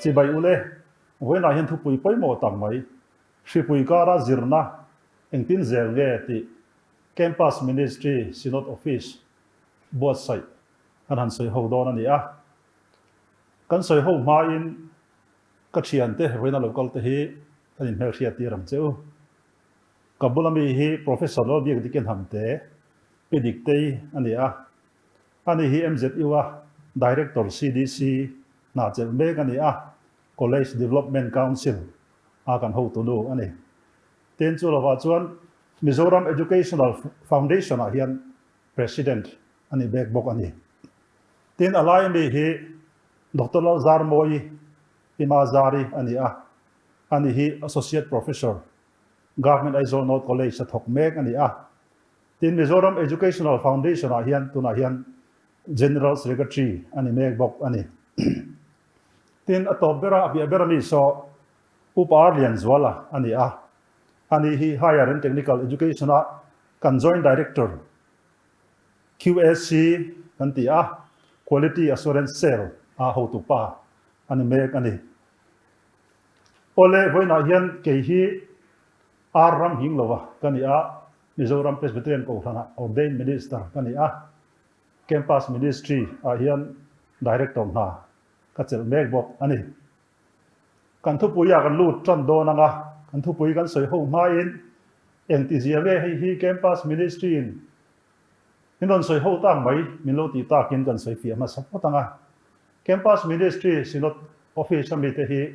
Chibai ule, vawiinah hian thupui pawimawh tak mai, hripui kara zirna engtin zel nge tih Campus Ministry Synod Office buatsaih kan han sawi ho dawn a ni a. Kan sawi ho hmain ka thiante vawiina lo kal te hi kan inhmelhriat tir ang che u. Ka bula mi hi Professor Lalbiak Dikenham te, Pi Diktei a ni a. Ani hi MZU a Director CDC hna chelh mek a ni a, College Development Council a kan hotunu a ni. Tin, chu lovah chuan Mizoram Educational Foundation ah hian President a ni bek bawk a ni. Tin, a lai mi hi Doctor Lalzarmawii Pimazari a ni a, ani hi Associate Professor, Government Aizawl North College a thawk mek a ni a. Tin, Mizoram Educational Foundation ah hian tunah hian General Secretary a ni mek bawk a ni. Tin, a tawp bera, a piah bera mi saw Upa Arlianzuala a ni a. Ani hi Higher and Technical Education a kan Joint Director, QAC kan ti a, Quality Assurance Cell a hotu pa a ni mek a ni. Awle, vawiinah hian kei hi Ar ram hing lova ka ni a, Mizoram Presbyterian Kohhranah Ordained Minister ka ni a, Campus Ministry ah hian Director hna ka chelh mek bawk a ni. Kan thupuiah kan lut tan dawn ang a, kan thupui kan sawi ho hmain engtizia nge hei hi Campus Ministry in min rawn sawi ho tak mai min lo tih takin kan sawi fiah hmasa phawt ang a. Campus Ministry Synod Office a mite hi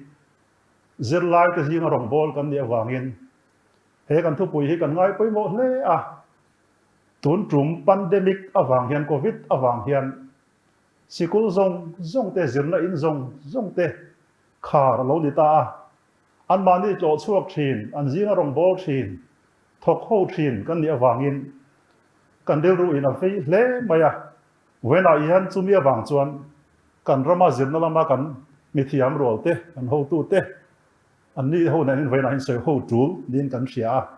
Zirlaite zinga rawngbâwl kan nih avângin he kan thupui hi kan ngai pawimawh hle a. Tûn ṭum pandemic avâng hian, Covid avâng hian sikul zawng zawng te, zirna in zawng zawng te khâr a lo ni ta a. Anmahni tlawh chhuak ṭhîn, an zinga rawngbâwl ṭhîn, thawk ho ṭhîn kan nih avângin kan rilru in a vei hle mai a. Vawiinah hian chumi avang chuan kan rama zirna lama kan mithiam rual te, kan hotu te, an ni ho nen in vawiinah hian sawi ho tul niin kan hria a,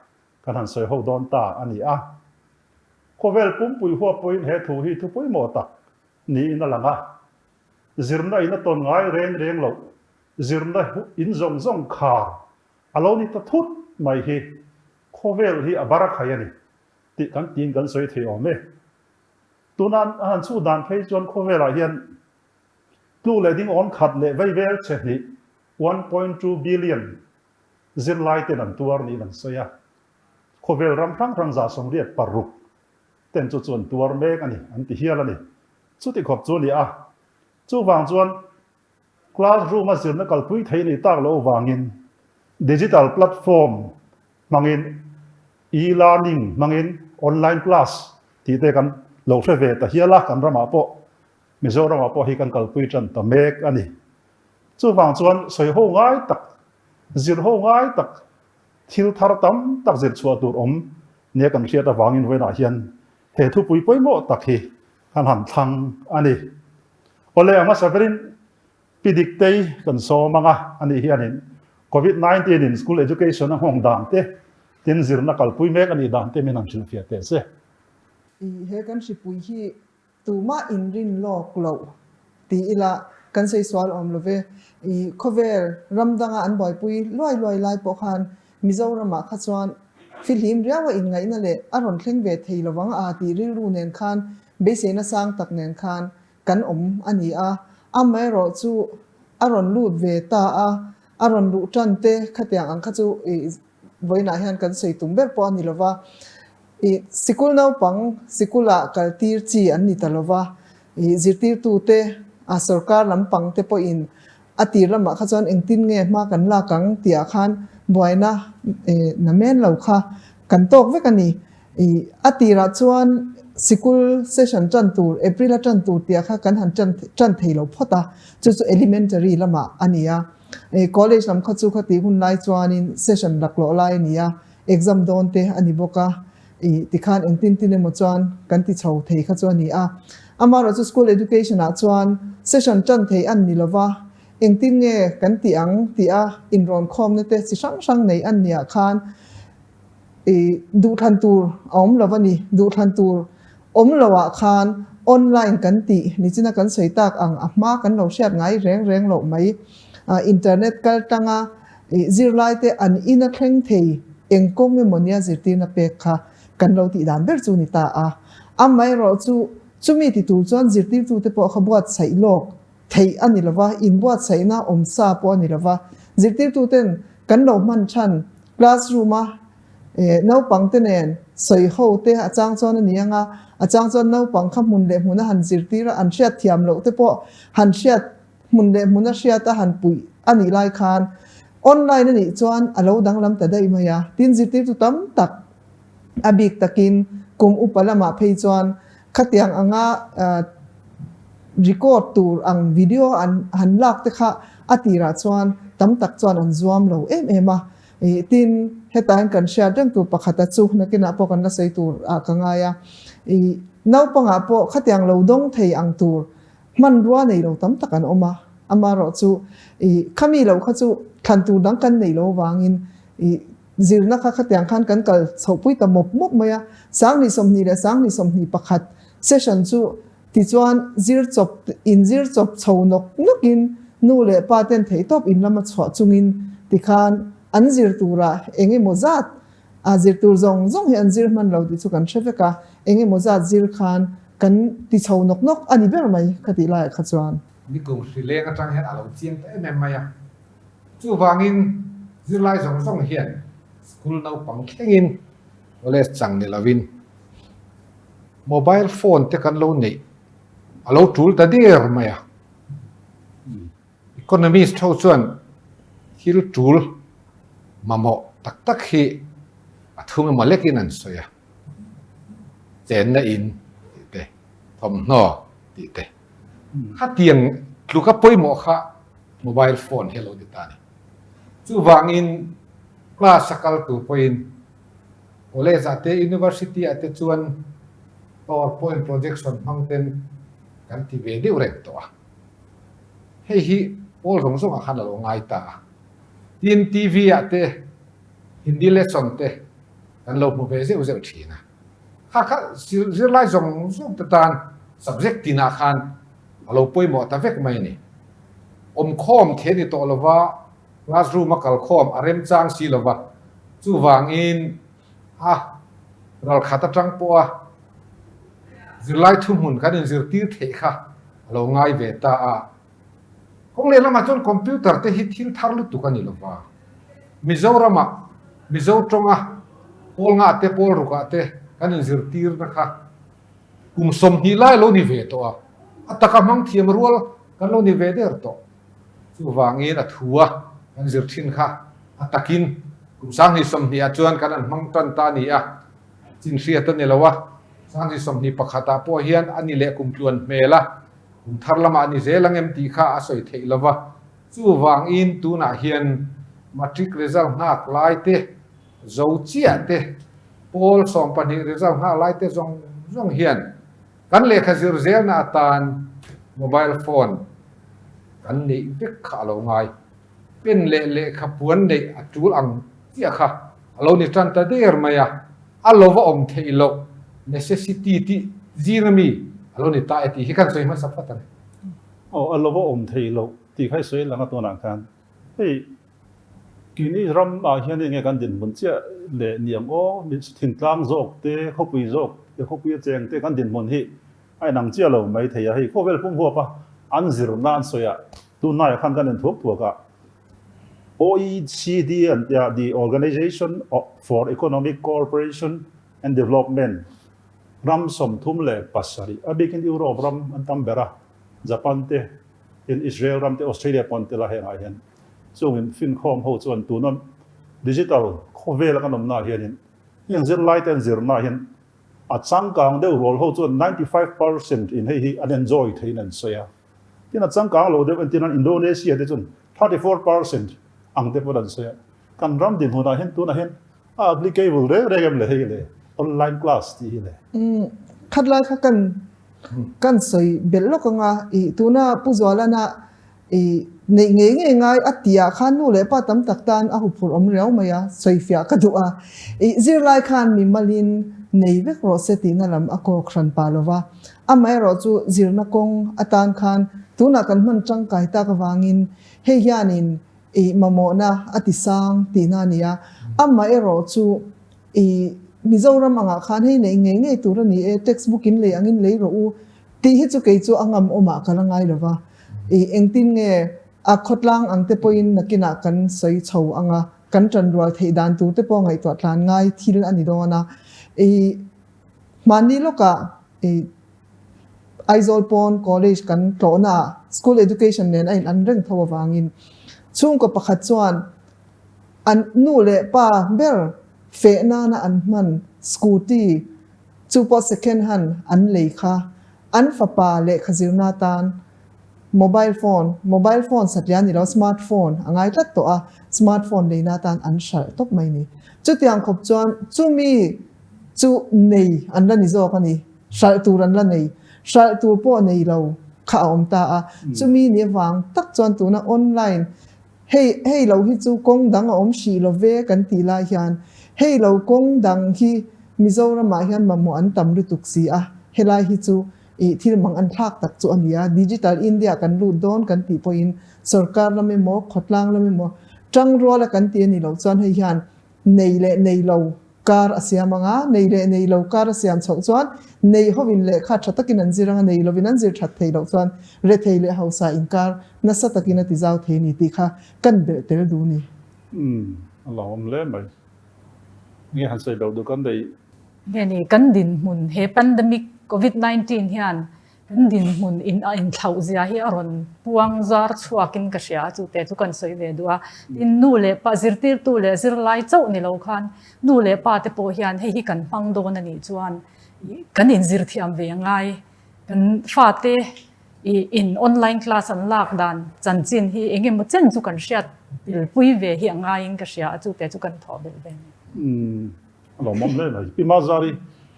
kan han sawi ho dawn ta a ni a. Khawvel pumpui huap pawhin he thu hi thu pawimawh tak niin a lang a. Zirna in a tawn ngai reng reng loh, zirna in zawng zawng khar a lo ni ta thut mai hi khawvel hi a bar a khai a ni tih kan tiin kan sawi thei awm e. Tuna a han chhuh dan phei chuan khawvelah hian tlu leh ding awn khat leh vei vel chhe hnih, 1.2 billion, zirlai ten an tuar niin an sawi a. Khawvel ram hrang hrang 86 ten chu chu an tuar mek a ni, an ti hial a ni. Chuti khawp chu a ni a. Chuvang chuan Classroom a zirna kalpui thei nih tak loh vangin digital platform hmangin e-learning hmangin online class tih te kan lo hre ve ta hial a, kan ramah pawh Mizoramah pawh hi kan kalpui tan ta mek a ni. Chuvang chuan sawi ho ngai tak, zir ho ngai tak, thil thar tam tak zir chhuah tur awm nia kan hriat avangin vawiinah hian he thupui pawimawh tak hi kan han thlang a ni. Awle a hmasa berin Pi Diktei kan sawm ang a, ani hianin Covid 19 in school education a nghawng dan te, tin zirna kalpui mek a nih dan te min han hrilhfiah teh se. I he kan hripui hi tumah inrin lawk loh ti ila kan sawi sual awm lo ve. I khawvel ram danga an buaipui luai luai lai pawh khan Mizoramah kha chuan fihlim riaua inngaihna leh a rawn thleng ve thei lovang a tih rilru nen khan beiseina sang tak nen khan kan awm a ni a, amaherawh chu a rawn lut ve ta a, a rawn luh tan te khatiang ang kha chu ih vawiinah hian kan sawi tum ber pawh a ni lova, ih sikul naupang sikulah kal tir chi an ni ta lova, ih zirtirtu te a sorkar lampang te pawhin a tir lamah kha chuan engtin nge hma kan lak ang tihah khan buaina ih na men lo kha kan tawk vek a ni. I a tirah chuan sikul session tan tur, April a tan tur tih ah kha kan han tan tan thei lo phawt a, chu chu elementary lamah a ni a. I college lam kha chu khati hun lai chuanin session laklawh lai a ni a, exam dawn te a ni bawk a, i tikhan engtin tin emaw chuan kan ti chho thei kha chu a ni a. Amaherawhchu school education ah chuan session tan thei an ni lova, engtin nge kan tih ang tih a inrawn khawmna te chi hrang hrang nei an nih ah khan, I duhthlan tur a awm lo a ni. Duhthlan tur awm lo ah khan online kan tih nichina kan sawi tak ang a hma kan lo hriat ngai reng reng loh mai. Internet kal tanga zirlaite an ina thleng thei eng kawng emaw nia zirtirna pek kha kan lo tih dan ber chu ni ta a. Amaherawh chu chumi ti tur chuan zirtirtute pawh kha buatsaih lawk theih a ni lova, inbuatsaihna awm sa pawh a ni lova. Zirtirtuten kan lo hman than classroom-a naupangte nen sawi ho te a chang chuan a ni ang a, a chang chuan naupang kha hmun leh hmuna han zirtir a, an hriat thiam loh te pawh han hriat hmun leh hmuna hriat a han puih a nih lai khan online a nih chuan a lo danglam ta daih mai a. Tin, zirtirtu tam tak a bik takin kum upa lamah phei chuan khatiang anga record tur ang video an han lak te kha a tirah chuan tam tak chuan an zuam lo em em a. Tin, hetah hian kan hriat reng tur pakhata chu nakinah pawh kan la sawi tur ah ka ngai a. Naupangah pawh khatiang lo dawng thei ang tur Hmanrua nei lo tam tak an awm a, amaherawh chu i khami lo kha chu thlan tur dang kan nei lo vangin i zirna kha khatiang khan kan kal chhohpui ta mawp mawp mai a. 2020 leh 2021 session chu tichuan zir chawp inzir chawp chho nawk nawkin nu leh pa ten theihtawp in lama chhuah chungin tikhan an zir turah eng emaw zat a zir tur zawng zawng hi an zir hman lo tih chu kan hre vek a, eng emaw zat zir khan Kan ti chho nawk nawk a ni ber mai ka tih laiah kha chuan. Nikum hri leng atang hian a lo chiang ta em em mai a. Chuvangin zirlai zawng zawng hian school naupang thlengin college chang ni lovin mobile phone te kan lo neih a lo tul ta der mai a. Economist ho chuan thil tul mamawh tak tak hi a thung emaw lekin an sawi a. Chenna in tih te, thawmhnaw tih te. Khatiang tluka pawimawh kha mobile phone hi a lo ni ta a ni. Chuvangin class a kal tur pawhin college ah te, university ah te chuan powerpoint projection hmang ten kan ti ve deuh reng tawh a. Hei hi pawl zawng zawngah khan a lo ngai ta a. Tin, TV ah te Hindi lesson te kan lo hmu ve zeuh zeuh thin a. Kha kha zirlai zawng zawng te tan subject tinah khan a lo pawimawh ta vek mai a ni. Awmkhawm thei a ni tawh lova, classroom a kalkhawm a remchang si lova, chuvangin a ralkhat atang pawha zirlai thuhmun kan inzirtir theih kha a lo ngai ve ta a. Kawng leh lamah chuan computer te hi thil thar lutuk a ni lo va. Mizoramah Mizo tawnga pawl ngah te pawl rukah te kan inzirtirna kha kum 20 lai lo ni ve tawh a, a taka hmang thiam rual kan lo ni ve der tawh. Chuvangin a thu a kan zir thin kha a takin kum 2020 ah chuan kan han hmang tan ta a ni a, chinhriat a ni lo a, 2021 ah pawh hian a ni leh kum tluan hmel a, Kum thar lamah a ni zel ang em tih kha a sawi theih lo va, chuvangin tunah hian matric result nghak lai te, zo chiah te, pawl 12 result nghak lai te zawng zawng hian kan lehkha zir zelna atan mobile phone kan neih vek kha a lo ngai. Pen leh lehkha puan neih a tul ang chiah kha a lo ni tan ta der mai a, a lo va awm theih loh necessity tih zing ami a lo ni ta e tih hi kan sawi hmasa phawt a ni. Aw, a lo va awm theih loh tih kha i sawi lang a tunah khan hei keini ram ah hian enge kan dinhmun chiah leh niang aw, thingtlang zawk te, khawpui zawk te, khawpui a cheng te kan dinhmun hi A inang chiah lo mai thei a, hei khawvel pum huap a an zirna an sawi a, tunhnaiah khan kan en thuak thuak a, OECD an tia, the Organization for Economic Cooperation and Development, ram 37, a bikin Europe ram an tam ber a, Japan te, tin Israel ram te, Australia pawh an tel a hengah hian. Chungin finkhawm ho chuan tuna digital khawvel a kan awmnaah hianin heng zirlai te an zirnaah hian A changkang deuh rual ho chuan 95% in hei hi an enjoy theiin an sawi a. Tin a changkang lo deuh entir nan Indonesia te chuan 34% ang te pawh an sawi a. Kan ram dinhmunah hian tunah hian a applicable reng reng em le hei le online class tih hi le. Umm khat lai kha kan kan sawi belh lawk ang a, ih tuna Pu Zualana I neih ngei ngei ngai a tihah khan nu leh pa tam tak tan a huphurh awm riau mai a, sawifiah ka duh a. I zirlai khan mi malin nei vek rawh se tihna lam a kawk hran pah lo va. Amaherawh chu zirna kawng atan khan Tunah kan hman tangkai tak avangin hei hianin i mamawhna a ti sang tihna a ni a. Amaherawh chu i Mizoram angah khan hei neih ngei ngei tur a ni e, textbook in lei angin lei rawh u tih hi chu kei chu a ngam awmah ka la ngai lo va. I engtin nge a khawtlang ang te pawhin nakinah kan sawi chho ang a, kan tanrual theih dan tur te pawh ngaihtuah tlan ngai thil a ni dawn a. I hmanni lawkah i Aizawl pawn college kan tlawhna ah school education nen a in an reng tho avangin chhungkaw pakhat chuan an nu leh pa ber feh nana an hman scooty chu pawh second hand an lei kha an fapa lehkha zirna atan mobile phone, mobile phone satliah a ni lo, smart phone a ngai tlat tawh a, smart phone leina atan an hralh tawp mai a ni. Chutiang khawp chuan chumi chu nei an la ni zawk a ni. Hralh tur an la nei. Hralh tur pawh nei lo kha a awm ta a. Chumi ni avang tak chuan tuna online hei hei lo hi chu kawng dang a awm hrih lo ve kan tih lai hian hei lo kawng dang hi Mizoramah hian mamawh an tam lutuk si a, helai hi chu ih thil mang an thlak tak chu a ni a. Digital India kan lut dawn kan tih pawhin sorkar lam emaw khawtlang lam emaw tangruala kan ti a ni loh chuan hei hian nei leh nei lo Kar a siam ang a, nei leh nei lo kar a siam chhoh chuan nei hovin lehkha tha takin an zir ang a, nei lovin an zir that thei loh chuan rethei leh hausa inkar nasa takin a ti zau thei ni tih kha kan belh tel duh ni. Umm, a lo awm hle mai. Nge han sawi loh duh kan daih. Nge ni, kan dinhmun he pandemic covid 19 hian Kan dinhmun in a inthlauh zia hi a rawn puang zar chhuakin ka hria a, chute chu kan sawi ve duh a. Tin, nu leh pa, zirtirtu leh zirlai chauh ni lo khan nu leh pa te pawh hian hei hi kan hmang dawn a nih chuan kan inzir thiam ve ngai. Kan fate i in online class an lak dan chanchin hi eng emaw chen chu kan hriat pilpui ve hi a ngaiin ka hria a, chute chu kan thawh belh ve a ni. Umm, a lawmawm hle mai. Pi Mazari,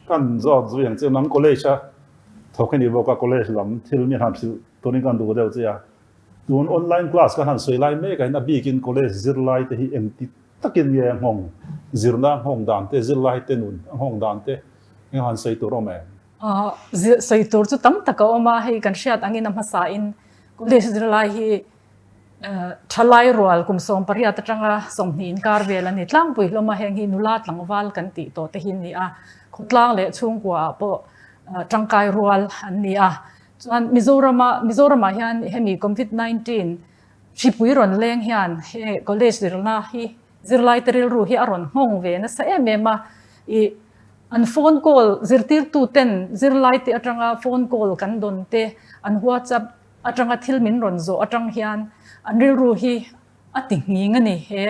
kan zawt zui ang che, nang college a Thawk hi ni bawk a, college lam thil mi han hrilh turin kan duh deuh che a. Tun online class kan han sawi lai mek ah hian a bikin college zirlai te hi engti takin nge a nghawng, zirna a nghawng dan te, zirlai te nun a nghawng dan te eng han sawi tur a awm em? Sawi tur chu tam tak a awm a, hei kan hriat angin a hmasa in college zirlai hi Thalai rual kum 18 atanga 20 inkar vel a ni tlangpui hlawm a, heng hi nula tlangval kan tih tawh te hi an ni a, khawtlang leh chhungkua ah pawh tangkai rual an ni a. Chuan Mizorama Mizoramah hian hemi covid 19 hripui rawn leng hian he college zirna hi zirlai te rilru hi a rawn nghawng ve nasa em em a, ih an phone call zirtirtu ten zirlai te atanga phone call kan dawn te an whatsapp atanga thil min rawn zawh atang hian an rilru hi a ti nghing a ni he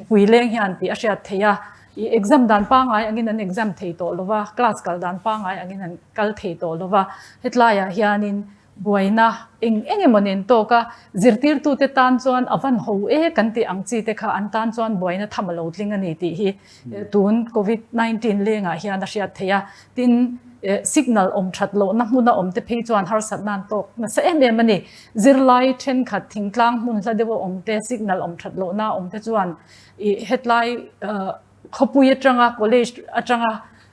pui leng hian tih a hriat theih a, ih exam dan pangngai angin an exam thei tawh lo va, class kal dan pangngai angin an kal thei tawh lo va, hetlaiah hianin buaina eng eng emaw nen tawk a, zirtirtute tan chuan a van ho e kan tih ang chi te kha an tan chuan buaina tham a lo tling a ni tih hi tun covid 19 lengah hian a hriat theih a, tin Signal awm that lohna hmuna awm te phei chuan harsatna an tawk nasa em em a ni. Zirlai thenkhat thingtlang hmun hla deuha awm te, signal awm that lohna awm te chuan ih hetlai khawpui atanga college atanga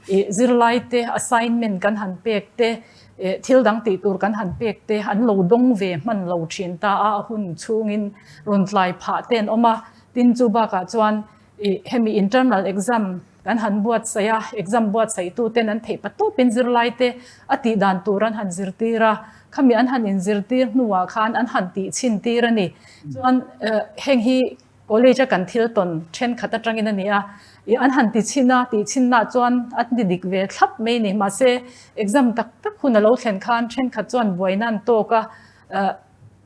ih zirlai te assignment kan han pek te, thil dang tih tur kan han pek te an lo dawng ve hman lo thin ta a, a hun chhungin rawn tlai phah te an awm a. Tin chu bakah chuan Ih, hemi internal exam kan han buatsaih a, exam buatsaihtu ten an theih patawpin zirlai te a tih dan tur an han zirtir a, khami an han inzirtir hnuah khan an han tih chhin tir a ni. Chuan heng hi college a kan thil tawn thenkhat atangin a ni a, ih an han ti chhin a, tih chhinna chuan a ti dik ve thlap mai ni. Mahse, exam tak tak hun a lo thlen khan thenkhat chuan buaina an tawk a,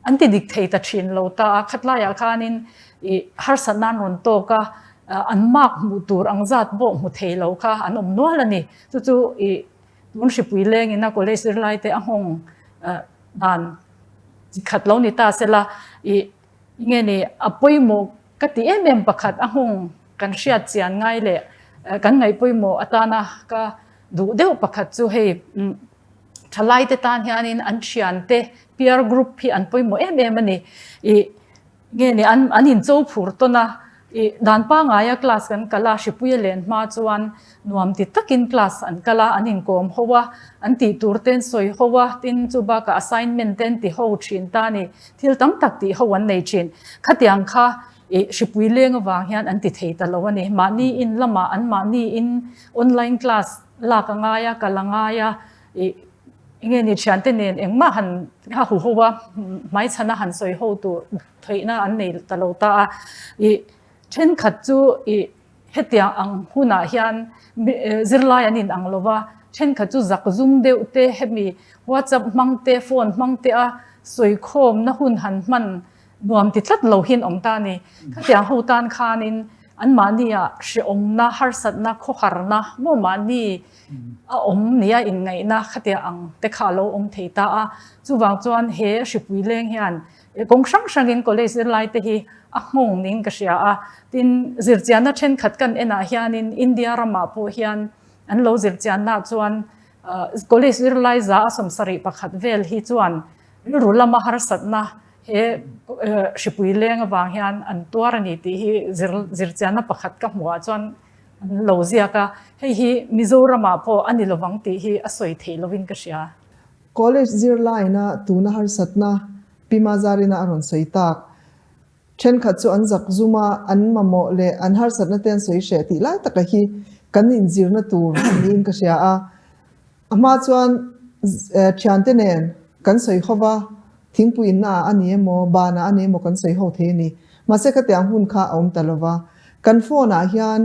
An ti dik thei ta thin lo ta a, khatlaiah khanin ih harsat nan rawn tawk a, an mark hmuh tur ang zat pawh hmu thei lo kha an awm nual a ni. Chu chu ih tun hripui lengin a college zirlai te a nghawng dan chi khat lo ni ta sela ih nge ni a pawimawh ka ti em em pakhat a nghawng kan hriat chian ngai leh kan ngaih pawimawh atana ka duh deuh pakhat chu hei Thalai te tan hianin an thiante peer group hi an pawimawh em em a ni. Ih nge ni an an incho phur tawn a, I dan pangaia class kan kal a, hripui a len hma chuan nuam ti takin class an kal a, an inkawm ho a, an tih tur te an sawi ho a, tin chu bakah assignment te an ti ho thin ta a ni. Thil tam tak tih ho an nei thin. Khatiang kha i hripui leng avang hian an ti thei ta lo a ni. Mahni in lamah an mahni in online class lak a ngai a, kal a ngai a, i enge ni thiante nen engmah han a hu ho a, hmaichhana han sawi ho tur theihna an nei ta lo ta a. I thenkhat chu i hetiang ang hunah hian zirlai an inang lo va, thenkhat chu zak zum deuh te hemi WhatsApp hmang te phone hmang te a sawikhawmna hun han hman nuam ti tlat lo hian awm ta a ni. Khatiang ho tan khanin anmahnia hrehawmna, harsatna, khawharna maw mahni a awm nia inngaihna khatiang ang te kha a lo awm thei ta a. Chuvang chuan he hripui leng hian kawng hrang hrangin college zirlai te hi a nghawng niin ka hria a. Tin, zirchianna thenkhat kan enah hianin India ramah pawh hian an lo zirchiannaah chuan college zirlai za a 71 vel hi chuan rilru lama harsatna he hripui leng avang hian an tuar a ni tih hi zirchianna pakhat ka hmuhah chuan an lo ziak a, hei hi Mizoramah pawh a ni lovang tih hi a sawi theih lovin ka hria. College zirlaina tuna harsatna Pi Mazarina a rawn sawi tak. Thenkhat chu an zak zum a, an mamawh leh an harsatna te an sawi hreh tih lai taka hi kan inzirna tur niin ka hria a. A hma chuan thiante nen kan sawi ho va, thingpui inna ah a ni emaw, ban ah a ni emaw kan sawi ho thei a ni. Mahse khatiang hun kha a awm ta lo va. Kan phone ah hian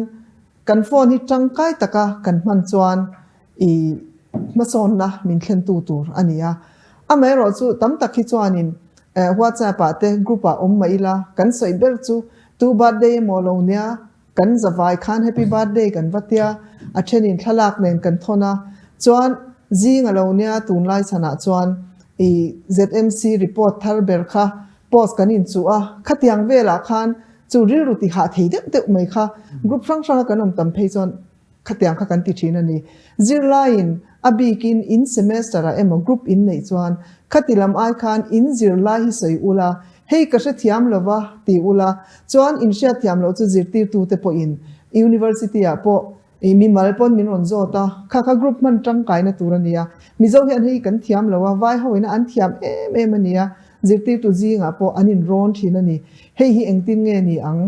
kan phone hi tangkai taka kan hman chuan i hmasawnna min thlentu tur a ni a. Amaherawh chu tam tak hi chuanin WhatsApp ah te group ah awm mah ila kan sawi ber chu tu birthday emaw lo nia, Kan zavai khan happy birthday kan va tia, a thenin thlalak nen kan thawn a, chuan zing a lo nia tunlai chhanah chuan i ZMC report thar ber kha post kan inchuh a, khatiang velah khan chu rilru ti hah thei deuh deuh mai kha group hrang hranga kan awm tam phei chuan khatiang kha kan ti thin a ni. Zirlaiin a bikin in semester ah emaw group in neih chuan khati lam ai khan in zirlai hi sawi ula Hei ka hrethiam lo va, ti ula, chuan in hriatthiam loh chu zirtirtute pawhin University ah pawh i mimal pawn min rawn zawt a, kha kha group hman tangkaina tur a nia. Mizo hian hei kan thiam lo a, vai ho ina an thiam em em a nia, zirtirtu zingah pawh an inrawn thin a ni. Hei hi engtin nge ni ang,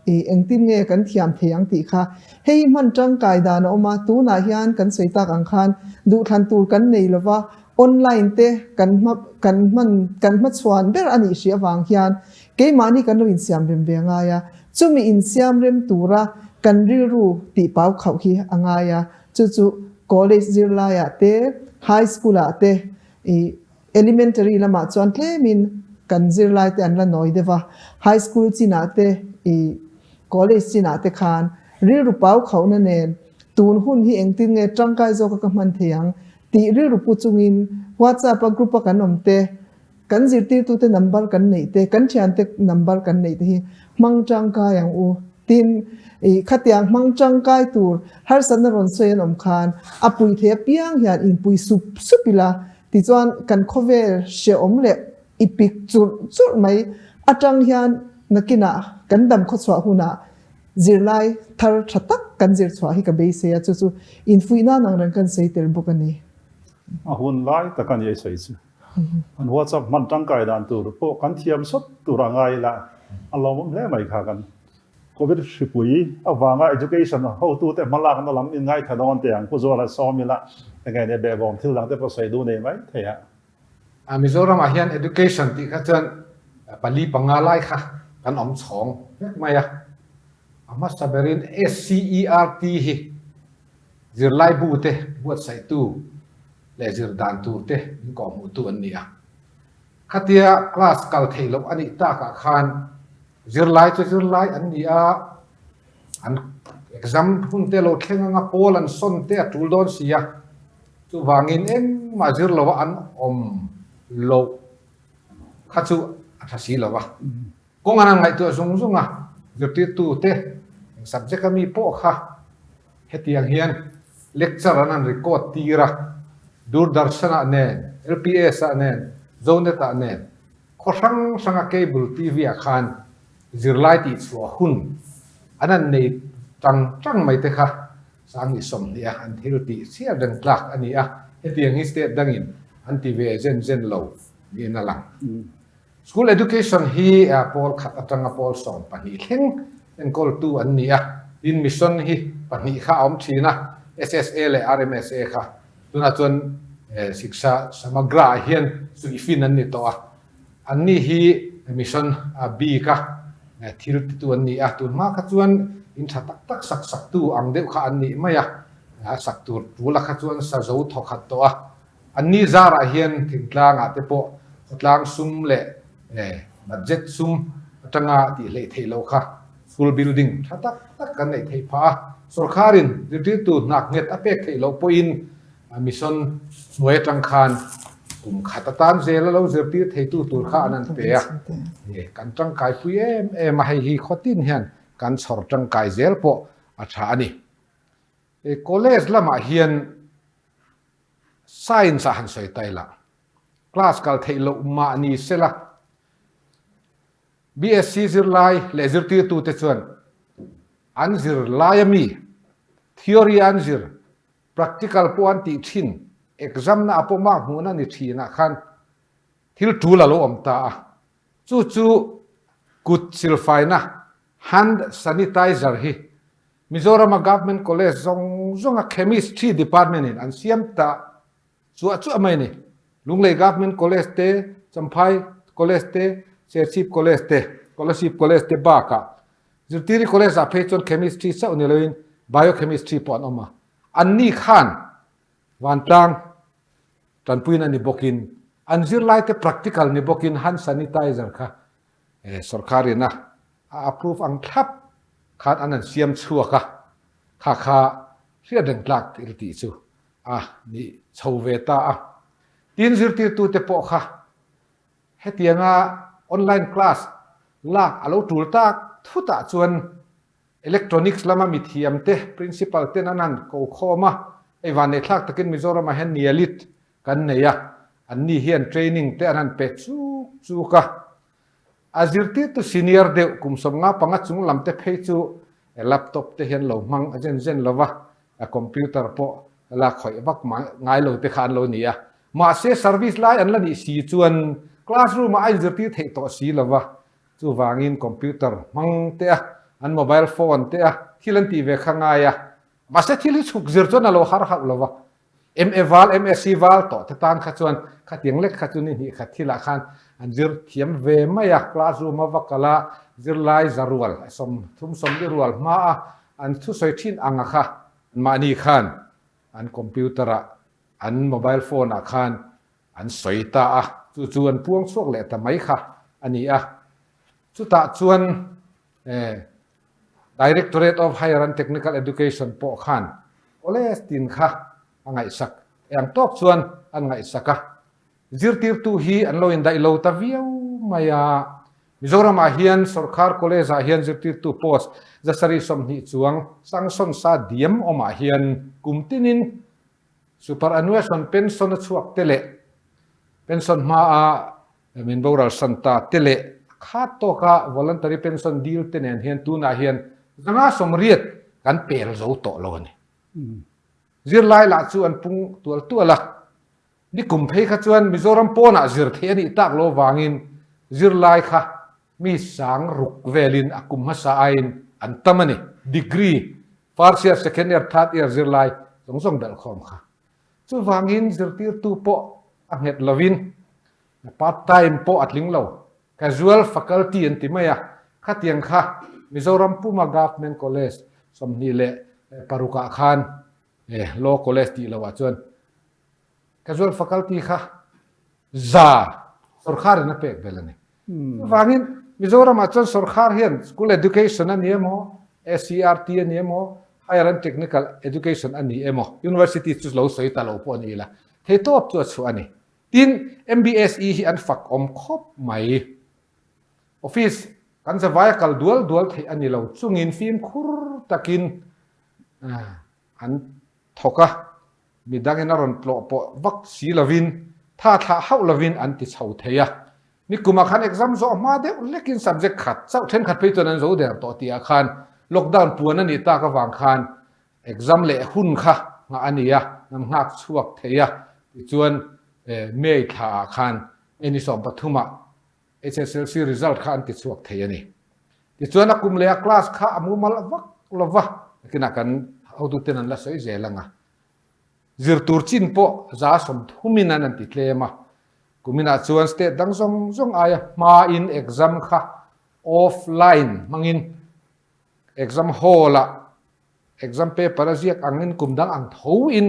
i engtin nge kan thiam thei ang tih kha. Hei hi hman tangkai dan a awm a, tunah hian kan sawi tak ang khan duhthlan tur kan nei lo va, Online te kan hma kan hman kan hmachhuan ber a nih hrih avang hian keimahni kan lo insiam rem ve a ngai a, chumi insiam rem tura kan rilru tih pau khauh hi a ngai a, chu chu college zirlaiah te, high school ah te, ih elementary lamah chuan tlemin kan zirlai te an la nawi deuh a, high school chinah te, ih college chinah te khan rilru pau khauhna nen tun hun hi engtin nge tangkai zawka ka hman thei ang Tih rilru pu chungin WhatsApp a group a kan awm te, kan zirtirtute number kan neih te, kan thiante number kan neih te hi hmang tangkai ang u. Tin, ih khatiang hmang tangkai tur harsatna rawn sawi an awm khan a pui thei apiang hian inpui sup sup ila, tichuan kan khawvel hrehawm leh i pik churh churh mai atang hian nakinah kan dam khawchhuah hunah Zirlai thar tha tak kan zir chhuah hi ka beisei a, chu chu infuih nan ang reng kan sawi tel bawk a ni. A hun lai tak a ni ei sawi chu. An WhatsApp hman tangkai dan tur pawh kan thiam sawt tur a ngai ila a lawmawm hle mai kha kan Covid hripui avanga education hotute hmalakna lam in ngaithla dawn teh ang Pu Zuala sawm ila enge nia behbawm thil dang te pawh sawi duh nei mai thei a. Mizoramah hian education tih kha chuan pali panga lai kha kan awm chhawng vek mai a. A hmasa berin SCERT hi zirlaibu te buatsaihtu leh zir dan tur te min kawhhmuhtu an ni a. Khatia class kal theih loh a nih takah khan zirlai chu zirlai an ni a, an exam hun te lo thleng anga pawl an sawn te a tul dawn si a. Chuvangin engmah zir lo a an awm loh kha chu a tha si lo a. Kawng an han ngaihtuah zung zung a, zirtirtute eng subject a mi pawh kha hetiang hian lecture an han record tir a, Doordarshan-ah nen, LPS-ah nen, Zonet-ah nen, khaw hrang hranga cable TV-ah khan zirlai tihchhuah hun. An han nei tang tang mai te kha Sanghnih 20 a an thil tih chhiar reng tlak a ni a, hetiang hi state dangin an ti ve zen zen lo niin a lang. School education hi pawl khat atanga pawl 12 thleng enkawltu an ni a, tin mission hi pahnih kha a awm thin a, SSA leh RMSA kha. Tunah chuan Shiksha Samagra ah hian suihfin an ni tawh a, anni hi mission bik a thil titu an ni a, tun hma kha chuan in tha tak tak sak saktu ang deuh kha an nih mai a, a sak tur tul a kha chuan sa zo thawkhat tawh a. Anni zarah hian thingtlangah te pawh khawtlang sum leh budget sum atanga tih hleih theih loh kha school building tha tak tak kan neih theih phah a. Sorkharin zirtirtu hnak nghet a pek theih loh pawhin mission hnuai atang khan kum khat atan zel a lo zirtir theitu tur kha an an pe a. Kan tangkaipui em em a, hei hi khawtin hian kan chhawr tangkai zel pawh a tha a ni. College lamah hian Science ah han sawi ta ila, class kal theih loh mah ni sela, BSc zirlai leh zirtirtute chuan an zir laia mi, theory an zir, practical pawh an tih thin, exam na ah pawh mark hmuhna ni thin ah khan thil tul a lo awm ta a, chu chu kut silfaina, hand sanitizer hi Mizorama Government College zawng zawnga Chemistry Department in an siam ta chuah chuah mai a ni. Lunglei Government College te, Champhai College te, Serchhip College te, Kolasib College te bakah Zirtiri College ah phei chuan Chemistry chauh ni loin Biochemistry pawh an awm a. Anni khan vantlang tanpuina ni bawkin an zirlaite practical ni bawkin hand sanitizer kha Sorkarin a approve ang thlap khan an han siam chhuak a, kha kha hriat reng tlak thil tih chu a ni chho ve ta a. Tin, zirtirtute pawh kha hetianga online class lak a lo tul tak thutah chuan electronics lama mithiamte, principal ten an han ko khawm a, hei vanneihthlak takin Mizoramah hian Nialit kan nei a, anni hian training te an han pe chuk chuk a. A zirtirtu senior deuh kum 55 chung lam te phei chu laptop te hian lo hmang a zen zen lo va, a computer pawh la khawih vak ngai lo te kha an lo ni a. Mahse service lai an la nih si chuan classroom ah a inzirtir theih tawh si lo va, chuvangin computer hmang te a, an mobile phone te a thil an tih ve kha ngai a. Mahse thil hi chhuk zir chuan a lo har hauh lo va, MA val, MSc val tawh te tan kha chuan khatiang lek kha chu ni hnih khat thilah khan an zir thiam ve mai a, classroom a va kal a, zirlai za rual, 30 sawmli rual hma a an thusawi thin ang a kha anmahni khan an computer ah, an mobile phone ah khan an sawi ta a, chu chu an puang chhuak leh ta mai kha a ni a. Chutah chuan Directorate of Higher and Technical Education pawh khan college tin kha a ngaihsak eng tawk chuan an ngaihsak a, zirtirtu hi an lo indaih lo ta viau mai a. Mizoramah hian sorkar college ah hian zirtirtu post 720 chuang sanction sa diam awmah hian kum tinin superannuation pension a chhuak te leh pension hmaa Min boral san ta te leh a khat tawka voluntary pension deal te nen hian tunah hian 180 kan pel zo tawh lo a ni. Zirlai lah chu an pung tual tual a, nikum phei kha chuan Mizoram pawnah zir theih a nih tak lo vangin zirlai kha mi 6000 velin a kum hmasa aiin an tam a ni. Degree, first year, second year, third year zirlai zawng zawng belhkhawm kha. Chuvangin zirtirtu pawh a nghet lovin part time pawh a tling lo, casual faculty an ti mai a, khatiang kha Mizoram Puma Government College 26 ah khan Law College tih loh ah chuan casual faculty kha za sorkharin a pek vel a ni. Chuvangin Mizoramah chuan sorkhar hian school education a ni emaw, SCERT a ni emaw, higher and technical education a ni emaw, university chu lo sawi ta lo pawh a ni ila, theitawp chu a chhuah a ni. Tin, MBSE hi an fak awm khawp mai. Office kan zavai a kal dual dual theih a ni lo chungin fimkhur takin an thawk a, midangin a rawn tlawh pawh vak si lovin, tha thlah hauh lovin an ti chho thei a. Nikumah khan exam zawh hma deuh lekin subject khat chauh thenkhat phei chuan an zo der tawh tihah khan Lockdown puan a nih tak avang khan exam leh hun kha nghah a ni a, an nghak chhuak thei a. Tichuan May thla ah khan May ni 13 ah HSLC result kha an ti chhuak thei a ni. Tichuan a kum leh a class kha a mumal vak lova, nakinah kan hotuten an la sawi zel ang a. Zir tur chin pawh 30% in an an ti tlem a, kuminah chuan state dang zawng zawng aia hmain exam kha offline hmangin exam hall ah exam paper a ziak angin kum dang ang tho in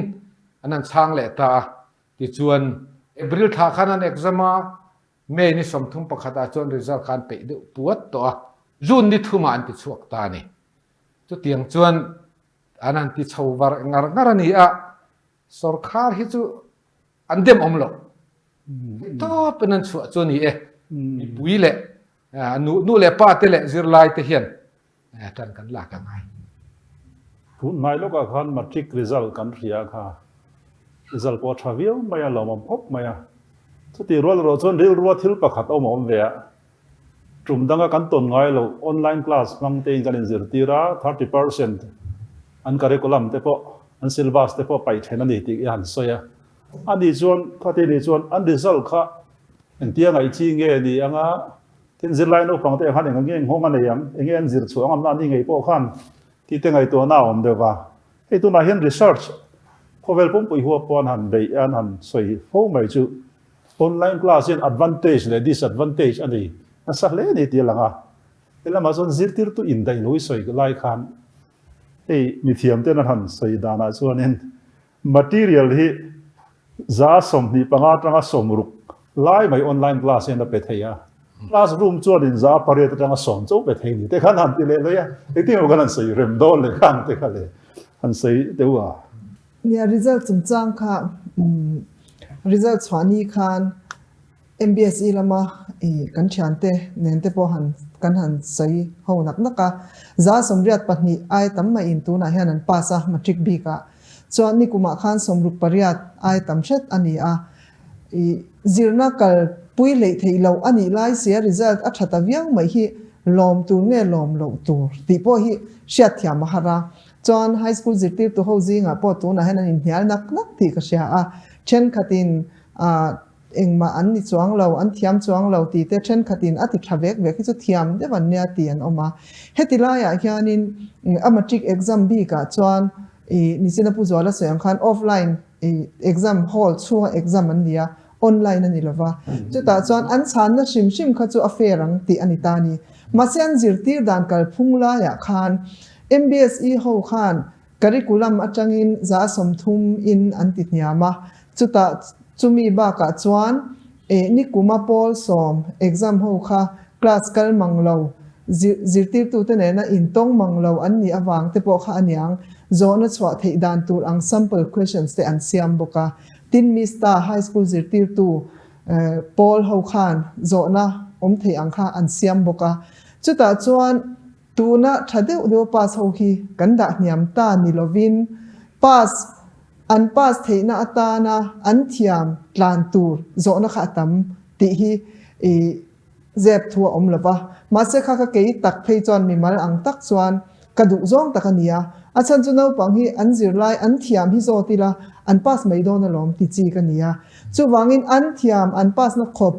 an han chhang leh ta a. Tichuan April thla khan an exam a, May ni 31 ah chuan result kha an peih deuh puat tawh a, June ni thumah an ti chhuak ta a ni. Chutiang chuan an han ti chho var ngar ngar a ni a, sorkar hi chu an dem awm lo. Tawp in an chhuah chu a ni e. Mipui leh nu leh pa te leh zirlai te hian tan kan lak a ngai. Tun hnai lawkah khan matric result kan hria kha result pawh a tha viau mai a, lawmawm khawp mai a. Chutih rual erawh chuan rilrua thil pakhat a awm a awm ve a. Tum danga kan tawn ngai lo, online class hmang tein kan inzirtir a, 30% an curriculum te pawh, an syllabus te pawh paih then a ni tih i han sawi a. Ani chuan, khati ni chuan an result kha engtia ngaih chi nge ni anga, tin zirlai naupang te khan eng nge nghawng a nei ang, enge an zir chhuah ang amna ni ngei pawh khan tih te ngaihtuahna a awm deuh va. Hei tunah hian research khawvel pumpui huap pawh an han beih a, an han sawi fo mai chu Online class hian advantage leh disadvantage a nei nasa hle a ni tih a lang a. He lamah chuan zirtirtu indaih lo i sawi lai khan hei mithiam ten an han sawi danah chuanin material hi 25% atanga 60 lai mai online class hian a pe thei a. Classroom chuanin 8% atanga 10 chauh pe thei ni te khan han ti leh lawih a. Engtin emaw kan han sawi rem dawn leh khang te kha le han sawi deuh a. Nia result chungchang kha result chhuah ni khan MBSE lama i kan thiante nen te pawh han kan han sawi ho nak nak a, 82 ai tam maiin tunah hian an pass a matric bikah chuan nikumah khan 68 ai tam hret a ni a, i zirna kal pui hleih theih loh a nih lai sia result a tha ta viau mai hi lawm tur nge lawm loh tur tih pawh hi hriatthiam a har a. Chuan high school zirtirtu ho zingah pawh tunah hian an inhnial nak nak tih ka hria a, thenkhatin ah engmah an ni chuang lo, an thiam chuang lo tih te thenkhatin a ti tha vek vek hi chu thiam deuh an nia tih an awm a. Heti laiah hianin a matric exam bikah chuan ih Nichina Pu Zuala sawi ang khan offline ih exam hall chhunga exam an ni a, online a ni lova. Chutah chuan an chhanna hrim hrim kha chu a fair ang tih a ni ta a ni. Mahse an zirtir dan kalphung laiah khan MBSE ho khan curriculum atangin 30% in an ti hniam a, chutah chumi bakah chuan eh nikuma pawl sawm exam ho kha class kal mang lo, zirtirtute nena intawng mang lo an nih avang te pawh kha a niang, zawhna chhuah theih dan tur ang sample questions te an siam bawk a. Tin Mista High School zirtirtu pawl ho khan zawhna awm theih ang kha an siam bawk a, chutah chuan Tuna tha deuh deuh pass ho hi kan dah hniam ta ni lovin pass an pass theihna atana an thiam tlan tur zawhna kha a tam tih hi i zep thu a awm lova. Mahse kha ka kei tak phei chuan mimal ang tak chuan ka duh zawng tak a ni a. A chhan chu naupang hi an zirlai an thiam hi zawt ila an pass mai dawn alawm ti chi ka ni a. Chuvangin an thiam an pass na khawp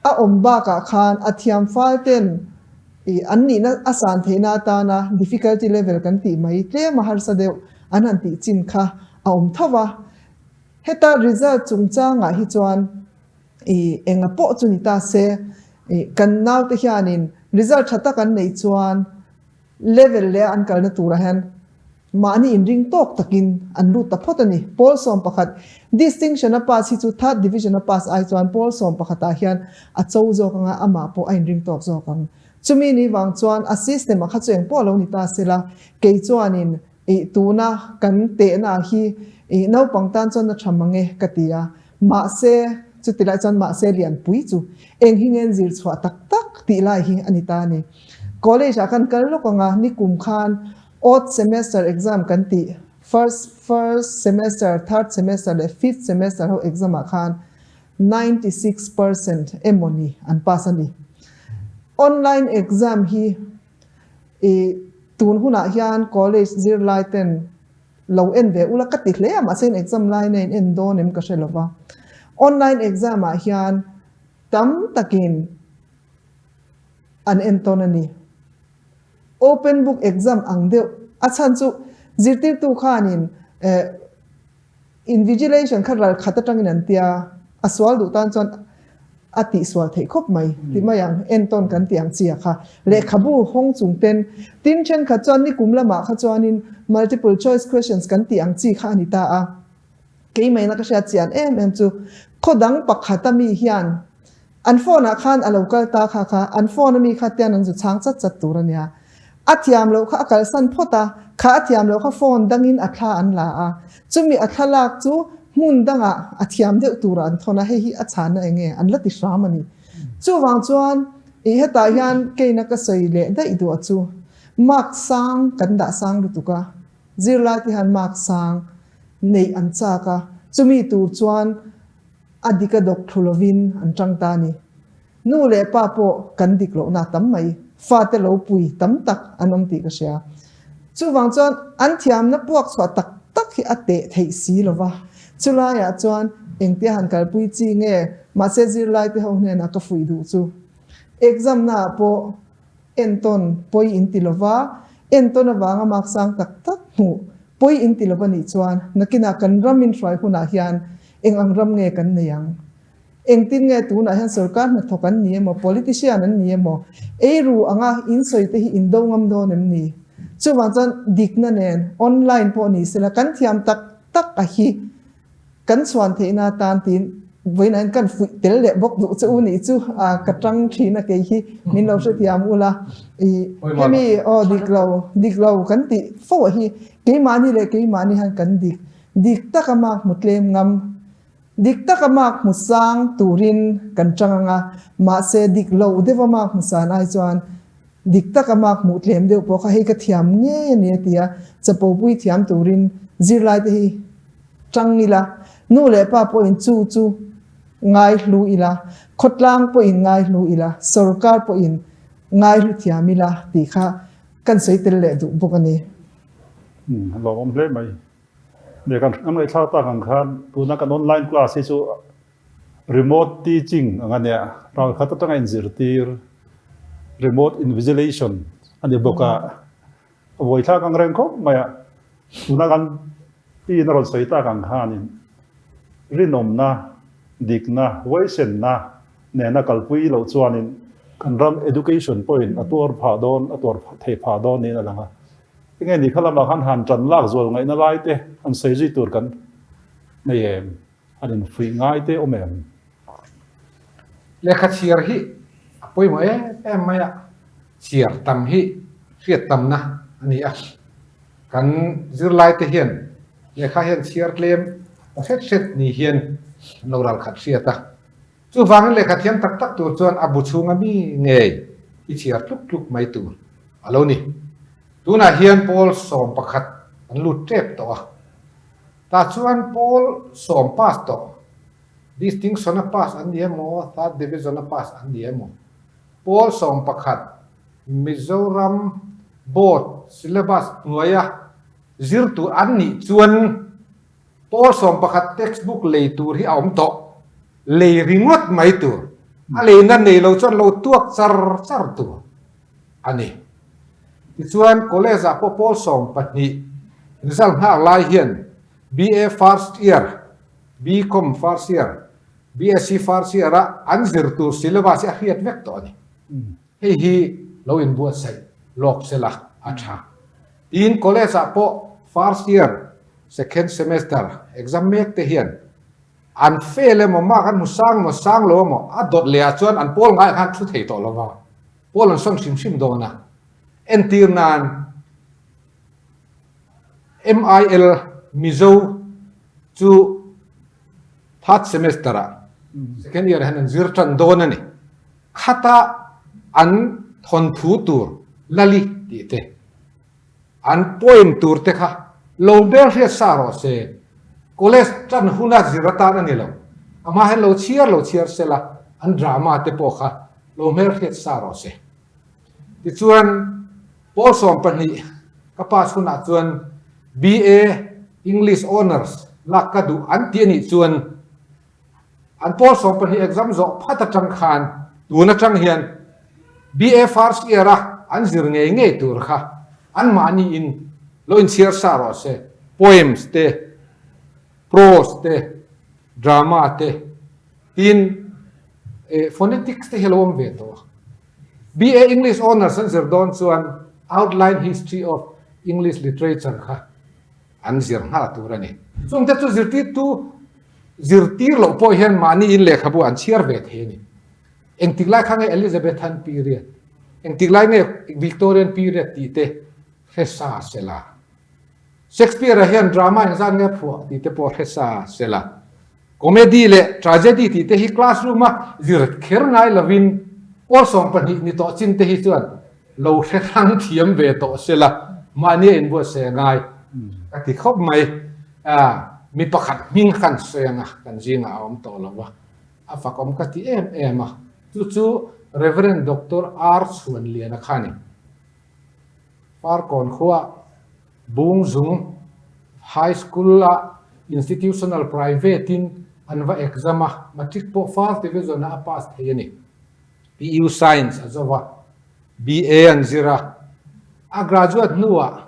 A awm bakah khan a thiam fal ten i an nihna a san theihna atana difficulty level kan tih mai tlem a harsa deuh an han tih chin kha a awm tho va. Heta result chungchangah hi chuan i enga pawh chu ni ta se i kan naute hianin result tha tak an neih chuan Level leh an kalna turah hian mahni inring tawk takin an lut ta phawt a ni. Pawl 11 distinction a pass hi chu third division a pass ai chuan pawl 11 ah hian a cho zawk anga amah pawh a inring tawk zawk ang. Chumi ni vang chuan a system a kha chu engpawh lo ni ta sela kei chuanin ih tuna kan tehna hi ih naupang tan chuan a tha mang e ka ti a. Mahse chuti lai chuan mahse lianpui chu eng hi nge an zir chhuah tak tak tih lai hi a ni ta a ni. College ah kan kal lawk ang a, nikum khan odd semester exam kan tih first first semester, third semester leh fifth semester ho exam ah khan 96% emawni an pass a ni. Online exam hi i Tun hunah hian college zirlai ten lo en ve ula ka ti hle a, mahse in exam lai na in en dawn em ka hre lo va. Online exam ah hian tam takin an entawn a ni. Open book exam ang deuh a chhan chu zirtirtu khanin eh Invigilation kha ral khat atangin an tia, a sual duh tan chuan a tihsual theih khawp mai ti mai ang, entawn kan tih ang chi a kha. Lehkhabu hawng chung ten tin thenkhat chuan nikum lamah kha chuanin multiple choice questions kan tih ang chi kha a ni ta a. Keimaina ka hriat chian em em chu khaw dang pakhat a mi hian An phone ah khan a lo kal ta kha kha an phone a mi kha tian an zu chhang chat chat tur a nia. A thiam loh kha a kalsan phawt a, kha a thiam loh kha phone dangin a thla an la a, chumi a thlalak chu hmun dangah a thiam deuh turah an thawn a, hei hi a chhanna eng nge an la ti hram a ni. Chuvang chuan ih hetah hian keina ka sawi leh daih duh a chu mark sang kan dah sang lutuk a, zirlai te hian mark sang neih an chak a, chumi tur chuan A dik a dawk thlu lovin an tang ta a ni. Nu leh pa pawh kan dik lohna a tam mai. Fate lo pui tam tak an awm tih ka hria. Chuvang chuan an thiamna puak chhuah tak tak hi a teh theih si lo va. Chulaiah chuan engtia han kalpui chi nge mahse zirlaite ho hnenah ka fuih duh chu. Exam naah pawh entawn pawi in ti lo va, entawn avanga mark sang tak tak hmuh pawi in ti lo va nih chuan nakinah kan ram inhruai hunah hian Eng ang ram nge kan nei ang? Engtin nge tunah hian sorkar hnathawk an ni emaw, politician an ni emaw, eiru anga insawi te hi in do ngam dawn em ni? Chuvang chuan dikna nen online pawh ni sela kan thiam tak tak a hi kan chhuan theihna atan tiin vawiinah hian kan fuih tel leh bawk duh che u nih chu a ka tang thin a kei hi min lo hrethiam ula i hemi aw dik lo dik lo kan tih fo a hi keimahni leh keimahni hian kan dik Dik taka mark hmu tlem ngam, dik taka mark hmu sang turin kan chang ang a, mahse dik lo deuha mark hmu san ai chuan dik taka mark hmuh tlem deuh pawh kha hei ka thiam ngei a ni a ti a, chapo pui thiam turin zirlaite hi chang ila, nu leh pa pawhin chu chu ngai hlu ila, khawtlang pawhin ngai hlu ila, sorkar pawhin ngai hlu thiam ila tih kha kan sawi tel leh duh bawk a ni. Lawmawm hle mai. Nia kan kan ngaihthlak tak ang khan tuna kan online class hi chu remote teaching ang a nia, ralkhat atanga inzirtir remote invigilation a ni bawk a, a buaithlak ang reng khawp mai a, tuna kan pi in a rawn sawi tak ang khanin rinawmna, dikna, huaisenna nena kalpui loh chuanin kan ram education pawhin a tuar phah dawn, a tuar theih phah dawn niin a lang a. Enge ni kha lamah khan han tan lak zual ngaihna lai te han sawi zui tur kan nei em? Han infuih ngai te awm em? Lehkha chhiar hi a pawimawh em em mai a, chhiar tam hi hriat tamna a ni a. Kan zirlai te hian lehkha hian chhiar tlem ta hret hret ni hian an lo ralkhat hriat a. Chuvangin lehkha thiam tak tak tur chuan a bu chhunga mi ngei i chhiar tluk tluk mai tur a lo ni. Tunah hian pawl 11 an lut tep tawh a, tah chuan pawl sawm pass tawh, distinction a pass an ni emaw, third division a pass an ni emaw, pawl 11 Mizoram board syllabus hnuaia zir tur an nih chuan pawl 11 textbook lei tur hi a awm tawh, lei ringawt mai tur, a leina nei lo chuan lo tuak char char tur a ni. Tichuan, college ah pawh pawl 12 result nghak lai hian BA first year, BCom first year, BSc first year a an zir tur syllabus hi a hriat vek tawh a ni. Hei hi lo inbuatsaih lawk sela a tha. Tin, college ah pawh first year second semester exam mek te hian An fail emaw, mark an hmu sang emaw, sang lo emaw, a dawt leh ah chuan an pawl ngaiah khan thu thei tawh lo va, pawl an sawn hrim hrim dawn a. Entir nan MIL Mizo chu third semester ah second year ah hian an zir tan dawn a ni. Khata an thawnthu tur Lali tih te. An poem tur te kha lo bel hriat sa rawh se, college tan huna zir atan a ni lo, amah hian lo chhiar lo chhiar sela an drama te pawh kha lo hmel hriat sa rawh se. Tichuan. Pawl 12 ka pass hunah chuan BA English Honours lak ka duh an ti a nih chuan an pawl 12 exam zawh phat atang khan tun atang hian BA first year a an zir ngei ngei tur kha anmahni in lo inchhiar sa rawh se. Poems te, prose te, drama te, tin phonetics te hi a lo awm ve tawh a. BA English Honours an zir dawn chuan Outline History of English Literature kha an zir nghal tur a ni. Chungte chu zirtirtu zirtir loh pawh hian mahni in lehkhabu an chhiar ve thei a ni. Engtik lai kha nge Elizabethan period, engtik lai nge Victorian period tih te hre sa se la. Shakespeare-a hian drama engzat nge phuah tih te pawh hre sa se la. Comedy leh tragedy tih te hi classroom-a zir kher ngai lovin pawl 12 ni tawh chin te hi chuan lo hre hrang thiam ve tawh se la, mahni a inbuatsaih a ngai ka ti khawp mai. Mi pakhat hming kan sawi ang a, kan zingah a awm tawh lo va, a fakawm ka ti em em a, chu chu Rev. Doctor R. Chhuanliana kha a ni. Farkawn khua Bungzung High School-a Institutional Private-in an va exam a, Matric pawh First Division-ah a pass thei a ni. PU Science a zo a, BA an zir a. A graduate hnuah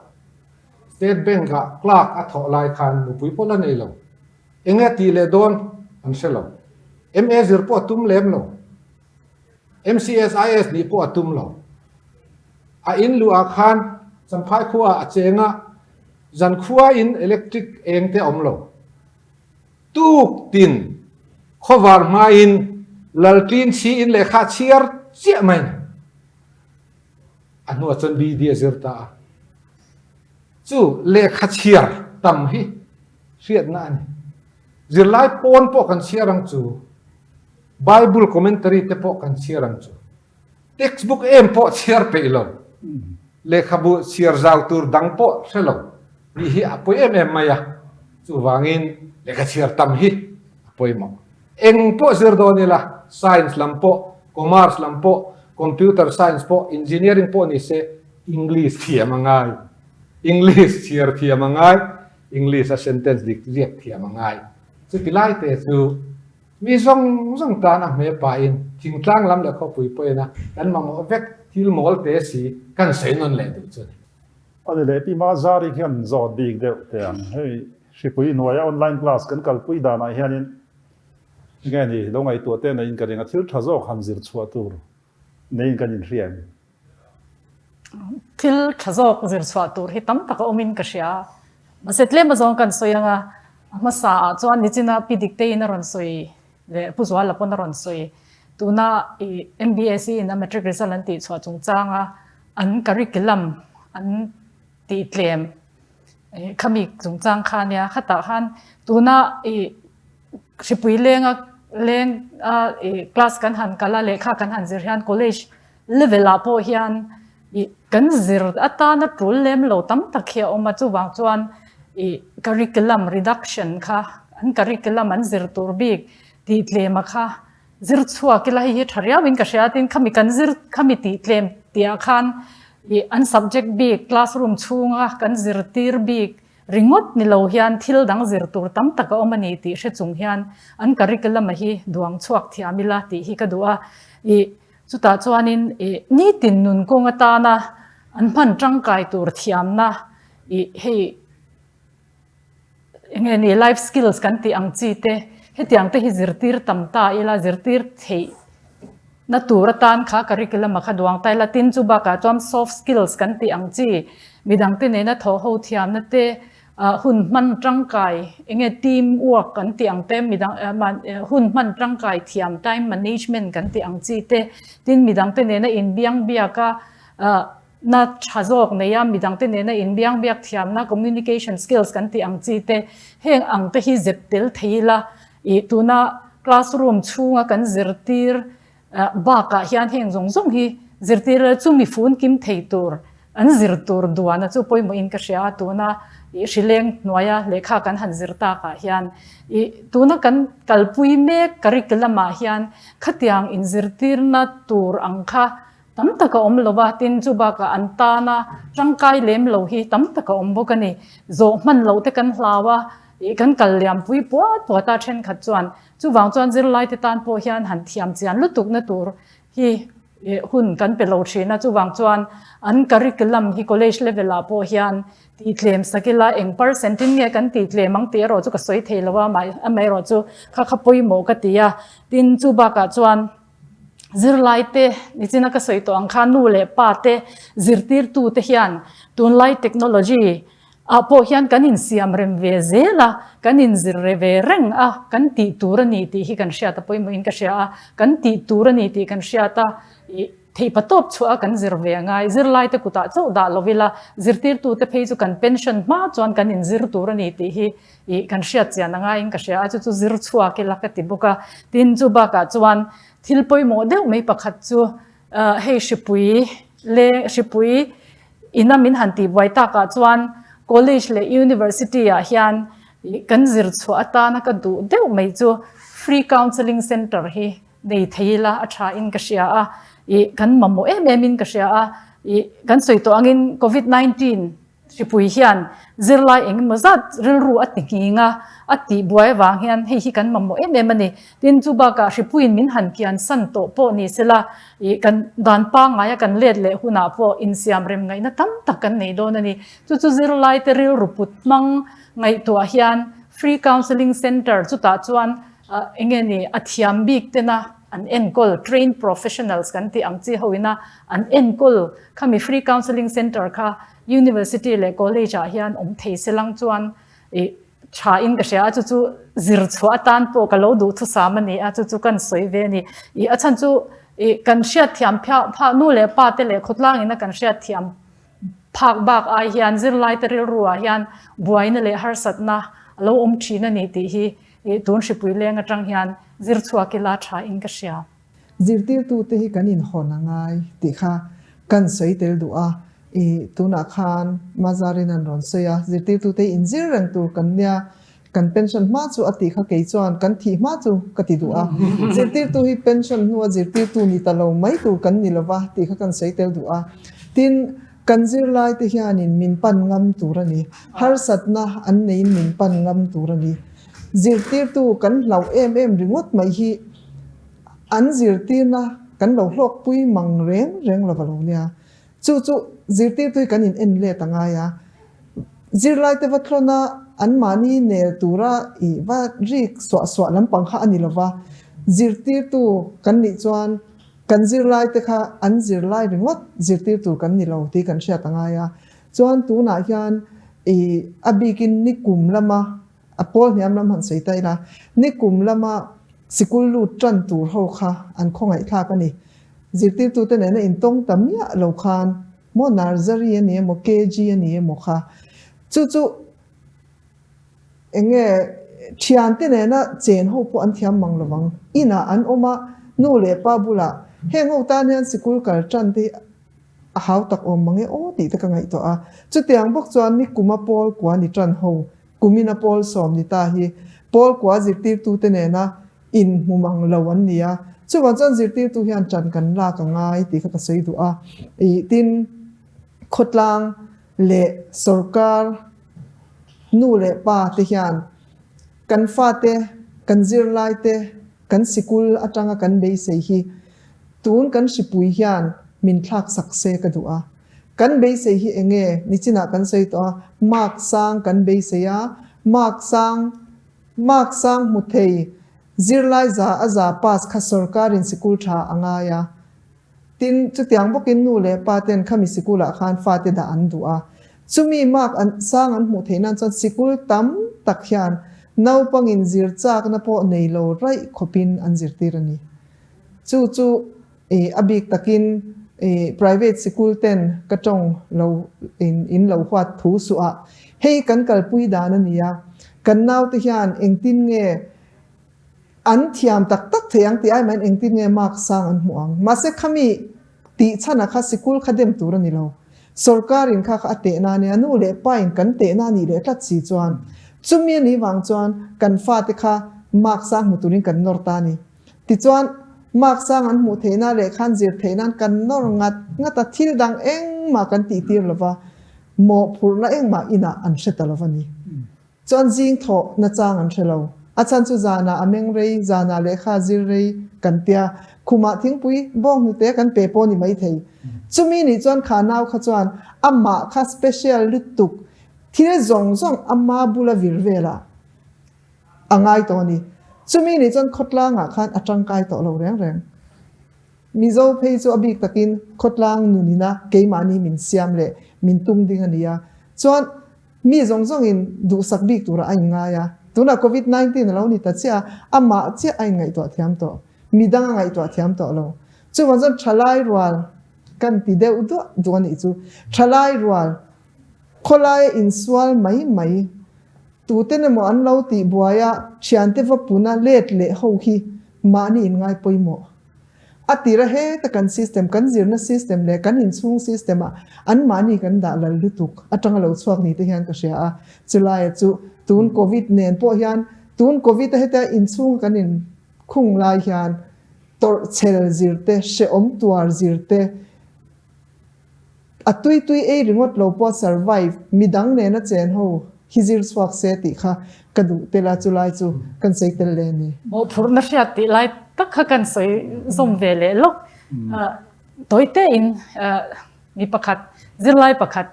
State Bank-ah clerk a thawh lai khan nupui pawh la nei lo. Eng nge tih leh dawn an hre lo. MA zir pawh a tum lem lo. MCSIS nih pawh a tum lo. A in luhah khan Champhai khuaah a cheng a, zan khuain electric eng te a awm lo. Tuk tin khawvar hmain Laltlin chhiin lehkha a chhiar chiah mai a ni. A hnuah chuan BD a zir ta a. Chu lehkha chhiar tam hi hriatna a ni. Zirlai pawn pawh kan chhiar ang chu. Bible commentary te pawh kan chhiar ang chu. Textbook em pawh chhiar peih lo. Lehkhabu chhiar zau tur dang pawh hre lo nih hi a pawi em em mai a. Chuvangin lehkha chhiar tam hi a pawimawh. Eng pawh zir dawn ila, science lam pawh, commerce lam pawh, computer science pawh, engineering pawh ni se English thiam a ngai. English chhiar thiam a ngai, English a sentence dik ziak thiam a ngai. Chuti lai te chu Mi zawng zawng tan a hme pahin thingtlang lam leh khawpui pawhin a kan mamawh vek thil mawl te si kan sawi nawn leh duh chu a ni. A ni leh pi Mazari khian zawt bik deuh teh ang. Hei hripui hnuaia online class kan kalpui danah hianin nge ni lo ngaihtuah te neiin ka ring a, thil tha zawk han zir chhuah tur neiin kan inhria em? Thil tha zawk zir chhuah tur hi tam tak a awmin ka hria. Mahse tlem azawng kan sawi ang a, a hmasa ah chuan nichina Pi Dikteiin a rawn sawi leh Pu Zuala pawn a rawn sawi. Tuna i MBSE in a matric result an tih chhuah chungchanga an curriculum an tih tlem khami chungchang kha ania. Khatah khan tuna i hripui lenga leng a i class kan han kal a lehkha kan han zir hian college level ah pawh hian i kan zir atana tul lem lo tam tak hi a awm a chuvang chuan i curriculum reduction kha an curriculum an zir tur bik tih tlem a kha zir chhuak ila hei hi tha riau in ka hria tin khami kan zir khami tih tlem tih ah khan i an subject bik classroom chhunga kan zirtir bik ringawt ni lo hian thil dang zir tur tam tak a awm a ni tih hre chung hian an curriculum a hi duang chhuak thiam ila tih hi ka duh a i Chutah chuanin ih nitin nun kawng atana an hman tangkai tur thiamna ih hei eng nge ni life skills kan tih ang chi te hetiang te hi zirtir tam ta ila zirtir theih na tur atan kha curriculum a kha duang ta ila tin chu bakah chuan soft skills kan tih ang chi midangte nena thawh ho thiamna te Hun hman tangkai, enge team work kan tih ang te, midang hun hman tangkai thiam, time management kan tih ang chi te, tin midangte nena inbiang biak a na tha zawk nei a, midangte nena inbiang biak thiamna, communication skills kan tih ang chi te, heng ang te hi zep tel thei ila, ih tuna classroom chhunga kan zirtir Bakah hian heng zawng zawng hi zirtir chu mi fun kim thei tur an zir tur duana chu pawimawhin ka hria a, tuna ih hrileng hnuaia lehkha kan han zir takah hian ih tuna kan kalpui mek curriculum ah hian khatiang inzirtirna tur ang kha. tam tak a awm lo va, tin chu bakah an tana tangkai lem lo hi tam tak a awm bawk a ni. Zawh hman loh te kan hlau a, ih kan kal liam pui puat puat a thenkhat chuan chuvang chuan zirlaite tan pawh hian han thiam chian lutuk na tur hi hun kan pe lo thin a, chuvang chuan an curriculum hi college level ah pawh hian tih tlem sak ila eng percent in nge kan tih tlem ang tih erawh chu ka sawi thei lo a, amaherawh chu kha kha pawimawh ka ti a, tin chu bakah chuan zirlai te nichina ka sawi tawh ang khan nu leh pa te zirtirtu te hian tunlai technology Ah pawh hian kan insiam rem ve zel a, kan inzir re ve reng a, kan tih tur a ni tih hi kan hriat a pawimawhin ka hria a, kan tih tur a ni tih kan hriat a, ih theihpa tawp chhuah a kan zir ve a ngai. Zirlaite kutah chauh dah lo ila, zirtirtute phei chu kan pension hma chuan kan inzir tur a ni tih hi ih kan hriat chian a ngaiin ka hria a, chu chu zir chhuak ila ka ti bawk a. Tin, chu bakah chuan thil pawimawh deuh mai pakhat chu hei hripui leng hripui Ina min han tih buai takah chuan college leh university ah hian kan zir chhuah atana ka duh deuh mai chu free counselling centre hi nei thei ila a tha in ka hria a, ih kan mamawh em em in ka hria a, ih kan sawi tawh angin covid 19 hripui hian zirlai eng emaw zat rilru a ti nghing a, a tih buai avang hian hei hi kan mamawh em em a ni. Tin chu bakah hripuiin min han kian san tawh pawh ni sela Ih kan dan pangngaia kan let leh hunah pawh insiam rem ngaihna tam tak kan nei dawn a ni. Chu chu zirlaite rilru put hmang ngaihtuah hian Free Counselling Centre chutah chuan eng nge ni a thiam bik tena an enkawl, trained professionals kan tih ang chi ho ina an enkawl khami Free Counselling Centre kha University leh College ah hian awm thei se lang chuan ih Tha in ka hria a, chu chu zir chhuah atan pawh ka lo duh thusam a ni a, chu chu kan sawi ve a ni. Ih a chhan chu ih kan hriatthiam phiah phah nu leh pa te leh khawtlang ina kan hriatthiam phak bak ai hian zirlai te rilru ah hian buaina leh harsatna a lo awm thin a ni tih hi ih tun hripui leng atang hian zir chhuak ila tha in ka hria. Zirtirtute hi kan inhawn a ngai tih kha kan sawi tel duh a, i tunah khan Mazarin an rawn sawi a, zirtirtute hi inzir reng tur kan nia, kan pension hma chu a tih kha kei chuan kan thih hma chu ka ti duh a, zirtirtu hi pension hnua zirtirtu ni ta lo mai tur kan ni lova tih kha kan sawi tel duh a. Tin, kan zirlaite hianin min pan ngam tur a ni, harsatna an neiin min pan ngam tur a ni. Zirtirtu kan hlauh em em ringawt mai hi An zirtirna kan lo hlawkpui mang reng reng lo va lo nia. Chu chu zirtirtu hi kan in en let a ngai a. Zirlaite va tlawn a, anmahni nel tura i va rik suah suah lampang kha a ni lo va. Zirtirtu kan nih chuan kan zirlaite kha an zirlai ringawt zirtir tur kan ni lo tih kan hriat a ngai a. Chuan tunah hian i a bikin nikum lama A pawl hniam lam han sawi ta ila, nikum lama sikul lut tan tur ho kha an khawngaihthlak a ni. Zirtirtute nena intawng ta miah lo khan maw nursery a ni emaw KG a ni emaw kha chu chu eng nge thiante nena chen ho pawh an thiam mang lo vang. Inah an awm a, nu leh pa bulah heng ho tan hian sikul kal tan te hi a hau tak awm mang e aw tih te ka ngaihtuah a. Chutiang bawk chuan nikuma pawl kua ni tan ho Kumina Pawl sawm ni ta hi Pawl kua zirtirtute nena inhmu mang lo an ni a, chuvang chuan zirtirtu hian ṭan kan lak a ngai tih kha ka sawi duh a. Ih, tin, khawtlang leh sawrkar nu leh pa te hian kan fate, kan zirlai te, kan sikul atanga kan beisei hi tun kan hripui hian min thlak sak se ka duh a. Kan beisei hi eng nge? Nichinah kan sawi tawh a, mark sang kan beisei a, mark sang, mark sang hmu thei, zirlai za a za pass kha sorkarin sikul tha a ngai a. Tin, chutiang bawkin nu leh pa ten khami sikulah khan fate dah an duh a. Chumi mark an sang an hmuh theih nan chuan sikul tam tak hian naupangin zir chakna pawh nei lo raih khawpin an zirtir a ni. Chu chu I a bik takin i private sikul ten ka tawng lo in in lo huat thu suh a, hei kan kalpui dan a nia, kan naute hian engtin nge an thiam tak tak thei ang tih ai maiin engtin nge mark sang an hmuh ang. Mahse khami tih chhan ah kha sikul kha dem tur a ni lo, sorkar in kha kha a tehna a nia, nu leh pa in kan tehna a nih leh tlat si chuan chumi a nih vang chuan kan fate kha mark sang hmu turin kan nawr ta a ni. Tichuan. Mark sang an hmuh theih nan leh khan zir theih nan kan nawr ngat ngat a, thil dang engmah kan tih tir lova, mawhphurhna engmah inah an hre ta lova ni. Chuan zing thawh na chang an hre lo. A chhan chu zanah a meng rei, zanah lehkha zir rei kan tia, khumah thingpui bawng hnute kan pe pawh ni maithei. Chumi nih chuan kha nau kha chuan amah kha special lutuk thil zawng zawng ama bula vir velah a ngai tawh a ni. Chumi nih chuan khawtlangah khan a tangkai tawh lo reng reng. Mizo phei chu a bik takin khawtlang nunina keimahni min siam leh min tum ding a ni a. Chuan mi zawng zawngin duhsak bik turah a inngai a. Tunah Covid 19 a lo ni ta chiah a, amah chiah a inngaihtuah thiam tawh. Midang a ngaihtuah thiam tawh lo. Chuvang chuan thalai rual kan ti deuh duah duh a nih chu. Thalai rual Khawlaia insual mai mai, tuten emaw an lo tih buai a, thiante va puna let leh ho hi mahni inngai pawimawh. A tira heta kan system, kan zirna system leh kan inchhung system ah an mahni kan dah lal lutuk atanga lo chhuak ni te hian ka hria a, chulaia chu tun Covid nen pawh hian tun Covid a heta inchhunga kan inkhung lai hian tawrhchhel zir te, hrehawm tuar zir te, A tui tui ei ringawt lo pawh survive midang nena chen ho hi zir chhuak se tih kha ka duh tel a, chulai chu kan sawi tel leh a ni. Mawhphurhna hriat tih lai tak kha kan sawi zawm ve leh lawk. Tawi tein mi pakhat, zirlai pakhat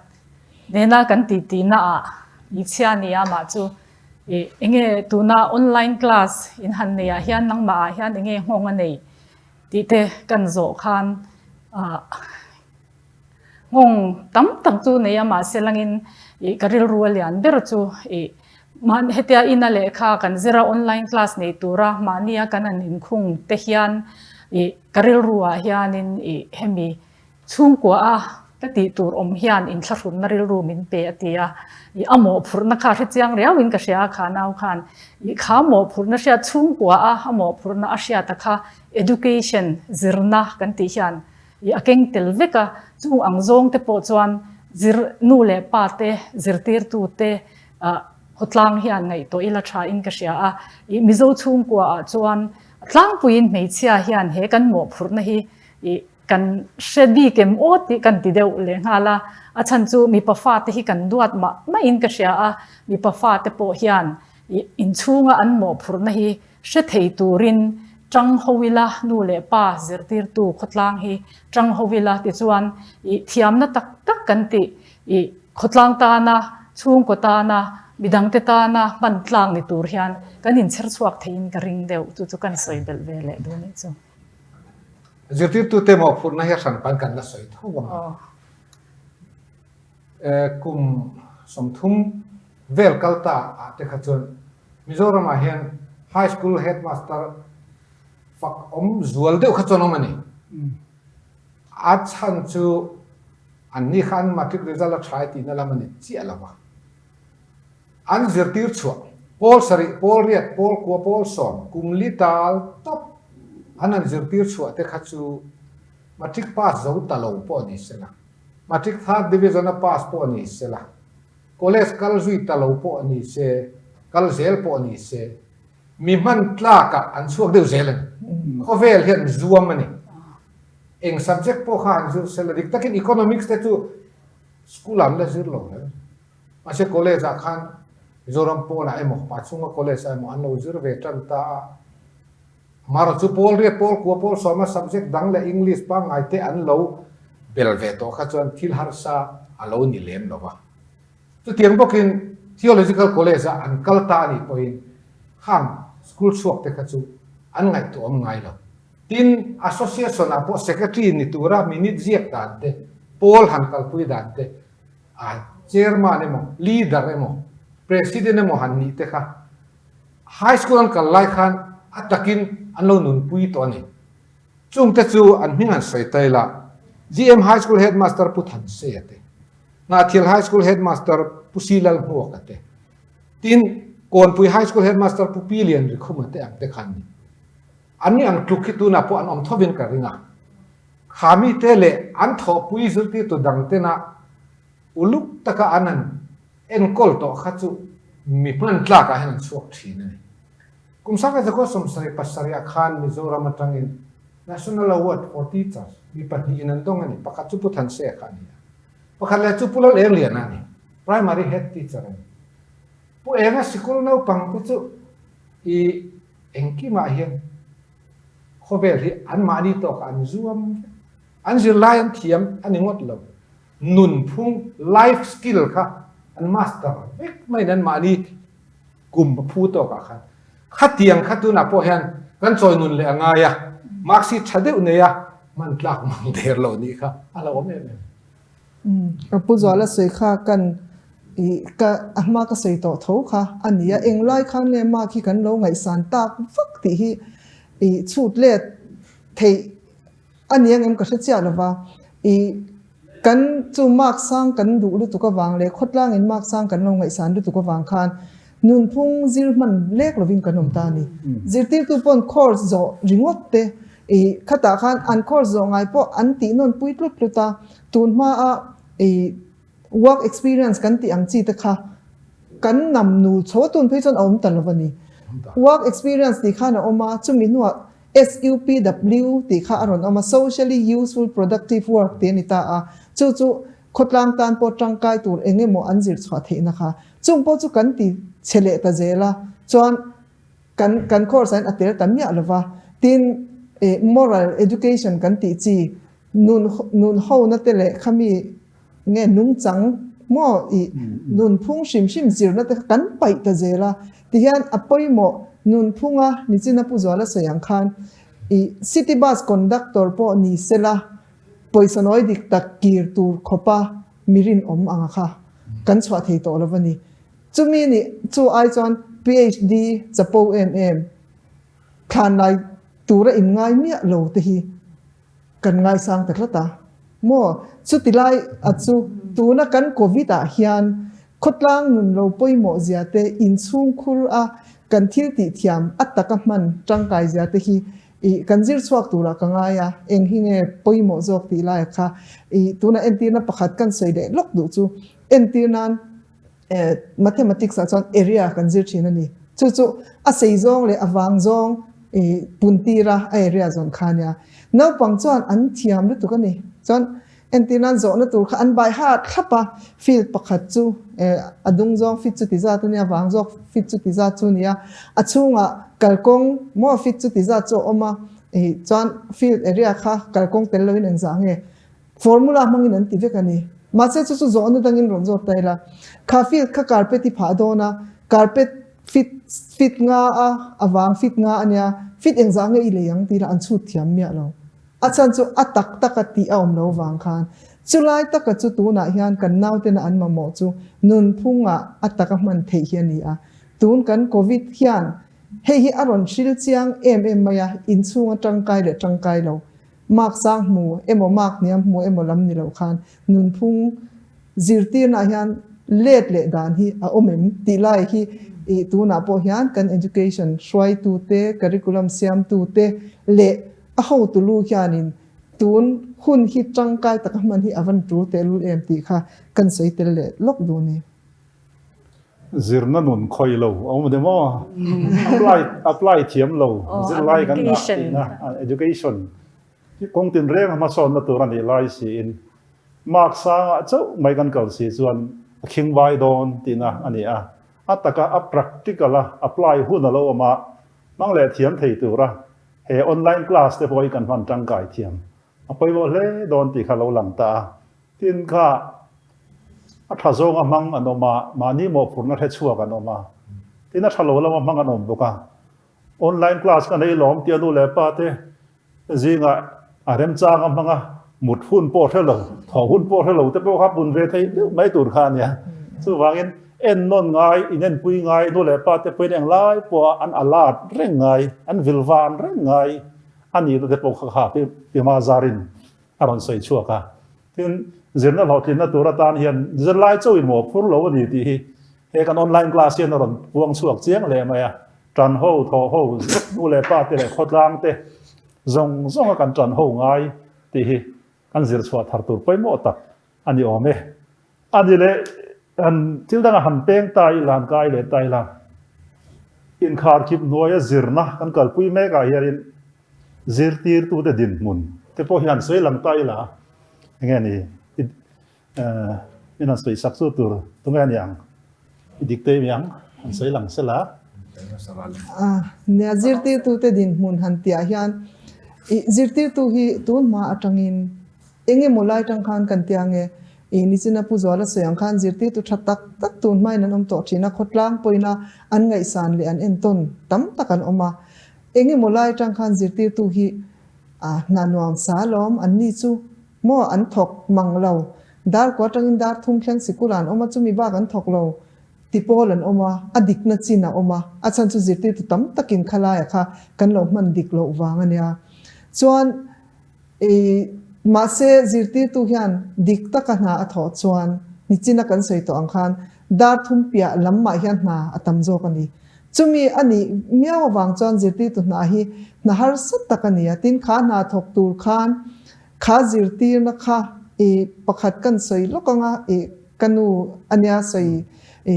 nena kan titi naah i chhia nia mah chu i enge tuna online class in han nei ah hian nangmah ah hian enge nghawng a nei tih te kan zawh khan Nghawng tam tak chu nei a, mahse langin ih ka rilru a lian ber chu ih hetia ina lehkha kan zir a online class nei tura mahnia kan han inkhung te hian ih ka rilru ah hianin ih hemi chhungkua a ka tih tur awm hian inthlahrunna rilru min pe a ti a, ih a mawhphurhna kha hrechiang riauin ka hria a kha nau khan ih kha mawhphurhna hriat chhungkua a a mawhphurhna a hriat a kha education zirna kan tih hian I a keng tel vek a, chung ang zawng te pawh chuan zir nu leh pa te, zirtirtu te khawtlang hian ngaihtuah ila tha in ka hria a. I Mizo chhungkua ah chuan tlangpuiin hmeichhia hian he kan mawhphurhna hi i kan hre bik em aw tih kan ti deuh leh nghal a. A chhan chu mipa fate hi kan duat mah mah in ka hria a, mipa fate pawh hian i inchhunga an mawhphurhna hi Hre thei turin tang ho ila, nu leh pa zirtirtu khawtlang hi tang ho ila tichuan i thiamna tak tak kan tih i khawtlang tana, chhungkaw tana, midangte tana hman tlang ni tur hian kan inchher chhuak theiin ka ring deuh, chu chu kan sawi belh ve leh duh nih chu. Zirtirtute mawhphurhna hi a hranpan kan la sawi tho ang a. Kum 30 vel kal ta ah te kha chuan Mizoram ah hian High School Headmaster fak awm zual deuh kha chuan awm a ni. A chhan chu an ni kha an matric result a tha e tihna lam a ni chiah lo va. An zirtir chhuah pawl sarih, pawl riat, pawl kua, pawl sawm, kum li tal tawp an han zirtir chhuah te kha chu matric pass zo ta lo pawh ni sela. Matric third division a pass pawh ni sela, college kal zui ta lo pawh ni se, kal zel pawh ni se, mi hman tlakah an chhuak deuh zel a ni. Khawvel hian zuam a ni. Eng subject pawh kha han zir sela, dik takin economics te chu school ah an la zir lo reng. Mahse college ah khan Mizoram pawnah emaw, Pachhunga college ah emaw an lo zir ve tan ta a. Amaherawhchu chu pawl riat, pawl kua, pawl sawma subject dang leh English pangngai te an lo bel ve tawh kha chuan thil harsa a lo ni lem lo va. Chutiang bawkin Theological College a an kal ta a nih pawhin khang school chhuak te kha chu an ngaihtuahawm ngai lo. Tin, Association ah pawh Secretary ni tura minute ziak dan te, pawl han kalpui dan te, a Chairman emaw, Leader emaw, President emaw han nih te kha High school an kal lai khan a takin an lo nunpui tawh a ni. Chungte chu an hming an sawi ta ila, GM High School Headmaster Pu Thanseia te, Hnahthial High School Headmaster Pu Si Lalhmuaka te, tin Kawnpui High School Headmaster Pu Pi Lian Rikhuma te ang te khan ni. An ni ang tluk hi tunah pawh an awm thovin ka ring a. Kha mite leh an thawhpui zirtirtu dangtena uluk taka an han enkawl tawh kha chu mi hman tlakah hian an chhuak thin a ni. Kum 1977 ah khan Mizoram atangin National Award for Teachers mi pahnihin an dawng a ni. Pakhat chu Pu Thansek a ni a, pakhat leh chu Pu Lal Engliana a ni, Primary Head Teacher a ni. Pu Enga sikul naupang te chu i engkimah hian khawvel hi anmahni tawkah an zuam vek. An zirlai an thiam a ni ngawt lo. Nunphung, life skill, kha an master vek maiin anmahni kum a phu tawkah khan khatiang kha tunah pawh hian kan chawi nun leh a ngai a, mark sheet tha deuh nei a hman tlak mang der lo nih kha a lo awm em em. Ka pu Zuala sawi kha kan i ka a hma ka sawi tawh tho kha a ni a, englai khan nge mark hi kan lo ngaihsan tak vak tih hi i chhut let theih A ni ang em ka hre chiah lova, i kan chu mark sang kan duh lutuk avang leh khawtlangin mark sang kan lo ngaihsan lutuk avang khan nunphung zir hman lek lovin kan awm ta a ni. Zirtirtu pawn course zawh ringawt te i khatah khan an course zawh ngai pawh an tih nawn pui tlut tlut a, tun hmaa i Work experience kan tih ang chi te kha kan nam nul chho a, tun phei chuan a awm ta lo a ni. Work experience tih khan a awm a, chumi hnuah SUPW tih kha a rawn awm a, Socially Useful Productive Work tih a ni ta a, chu chu khawtlang tan pawh tangkai tur eng emaw an zir chhuah theihna kha. Chung pawh chu kan ti chhe leh ta zel a, chuan kan kan course ah hian a tel ta miah lo va, tin moral education kan tih chi nun nun hona te leh khami Nge nungchang maw i nunphung hrim hrim zirna te kha kan paih ta zel a, tihian a pawimawh nunphunga nichina Pu Zuala sawi ang khan i city bus conductor pawh ni sela pawisa nawi dik tak kir tur khawpa mi rinawm anga kha kan chhuah thei tawh lo a ni. Chumi nih chu ai chuan PhD chapo em em thlanlai tura inngai miah lo te hi Kan ngaisang ta tlat a maw? Chuti lai a chu tuna kan Covid ah hian khawtlang nun lo pawimawh zia te, inchhungkhur a kan thil tih thiam a taka hman tangkai zia te hi i kan zir chhuak turah ka ngai a, eng hi nge pawimawh zawk tih lai a kha i tuna entirna pakhat kan sawi leh lawk duh chu entir nan Mathematics ah chuan area kan zir thin a ni. Chu chu a sei zawng leh a vang zawng i pun tir a, a area zawn kha a nia. Naupang chuan an thiam lutuk a ni. Chuan entir nan zawhna tur kha an bai hat thlap a, field pakhat chu a dung zawng fit chu ti zat a nia, vang zawk fit chu ti zat chu a ni a, a chhungah kalkawng maw fit chu ti zat chu a awm a, chuan field area kha kalkawng tel loin engzah nge Formula hmangin an ti vek a ni. Mahse chu chu zawhna dangin rawn zawt ta ila. Kha field kha carpet i phah dawn a, carpet fit fit nga a, a vang fit nga a nia, fit engzah nge i lei ang tih lah an chhut thiam miah lo. A chhan chu a tak taka tih a awm lo vang khan. Chulai taka chu tunah hian kan nautena an mamawh chu nunphungah a taka hman theih hi a ni a. Tun kan Covid hian hei hi a rawn hril chiang em em mai a, inchhunga tangkai leh tangkai lo. Mark sang hmu emaw mark hniam hmu emaw lam ni loh khan nunphung zirtirnaah hian let leh dan hi a awm em tih lai hi ih tunah pawh hian kan education hruaitute, curriculum siamtute leh a hotu lu hianin tun hun hi tangkai taka hman hi a van tul tehlul em tih kha kan sawi tel leh lawk duh ni. Zirna nun khawih lo a awm emaw maw? Apply apply thiam lo zirlai kan ngah tihna education kawng tinreng a hmasawnna tur a nih lai siin mark sangah chauh mai kan kal si chuan a khing vai dawn tihna a ni a. A taka a practical a apply hun a lo awm a, hmang leh thiam thei tura he online class te pawh hi kan hman tangkai thiam a pawimawh hle dawn tih kha lo lang ta a. Tin kha a tha zawnga hmang an awm a, mahni mawhphurhna hre chhuak an awm a, tin a tha lo lama hmang an awm bawk a. Online class ka nei lawm tia nu leh pa te zingah a remchang a hmang a, mut hun pawh hre lo, thawh hun pawh hre lo te pawh kha pun ve thei deuh mai tur kha a nia. Chuvangin ennawn ngai, inenpui ngai, nu leh pa te pawhin englai pawha an alert reng ngai, an vilvan reng ngai a nihna te pawh kha kha Pima zarin a rawn sawi chhuak a. Tin, zirna hlawhtlinna tur atan hian zirlai chauhin maw phur lo a ni tih hi he kan online class hian a rawn puang chhuak chiang hle mai a. Tan ho, thawh ho, nu leh pa te leh khawtlang te zawng zawnga kan tan ho ngai tih hi kan zir chhuah thar tur pawimawh tak a ni awm e. A ni leh han thil danga han peng ta ila, han kai leh ta ila, inkharkhip hnuaia zirna kan kalpui mekah hianin, Zirtirtute dinhmun te pawh hian sawi lang ta ila enge ni i min han sawi sak chu tur tunge a ni ang? I dik te mi ang han sawi lang sela. Nia zirtirtute dinhmun han tihah hian i zirtirtu hi tun hma atangin engemaw lai tang khan kan tia nge i nichina Pu Zuala sawi ang khan zirtirtu tha tak tak tun hmain an awm tawh thin a, khawtlang pawina an ngaihsan leh an entawn tam tak an awm a. Engemaw lai atang khan zirtirtu hi hna nuam sa alawm an ni chu maw an thawk mang lo, dar kua atangin dar thum thleng sikul ah an awm a chumi bak an thawk lo ti pawl an awm a, a dikna chin a awm a, a chhan chu zirtirtu tam takin khalaia kha kan lo hman dik loh vang a nia. Chuan I, mahse zirtirtu hian dik taka hna a thawh chuan nichina kan sawi tawh ang khan dar thum piah lam mah hian hna a tam zawk a ni. Chumi a nih miau avang chuan zirtirtu hna hi hna harsa tak a ni a, tin kha hna thawk tur khan kha zirtirna kha i pakhat kan sawi lawk anga i ka nu a nia sawi i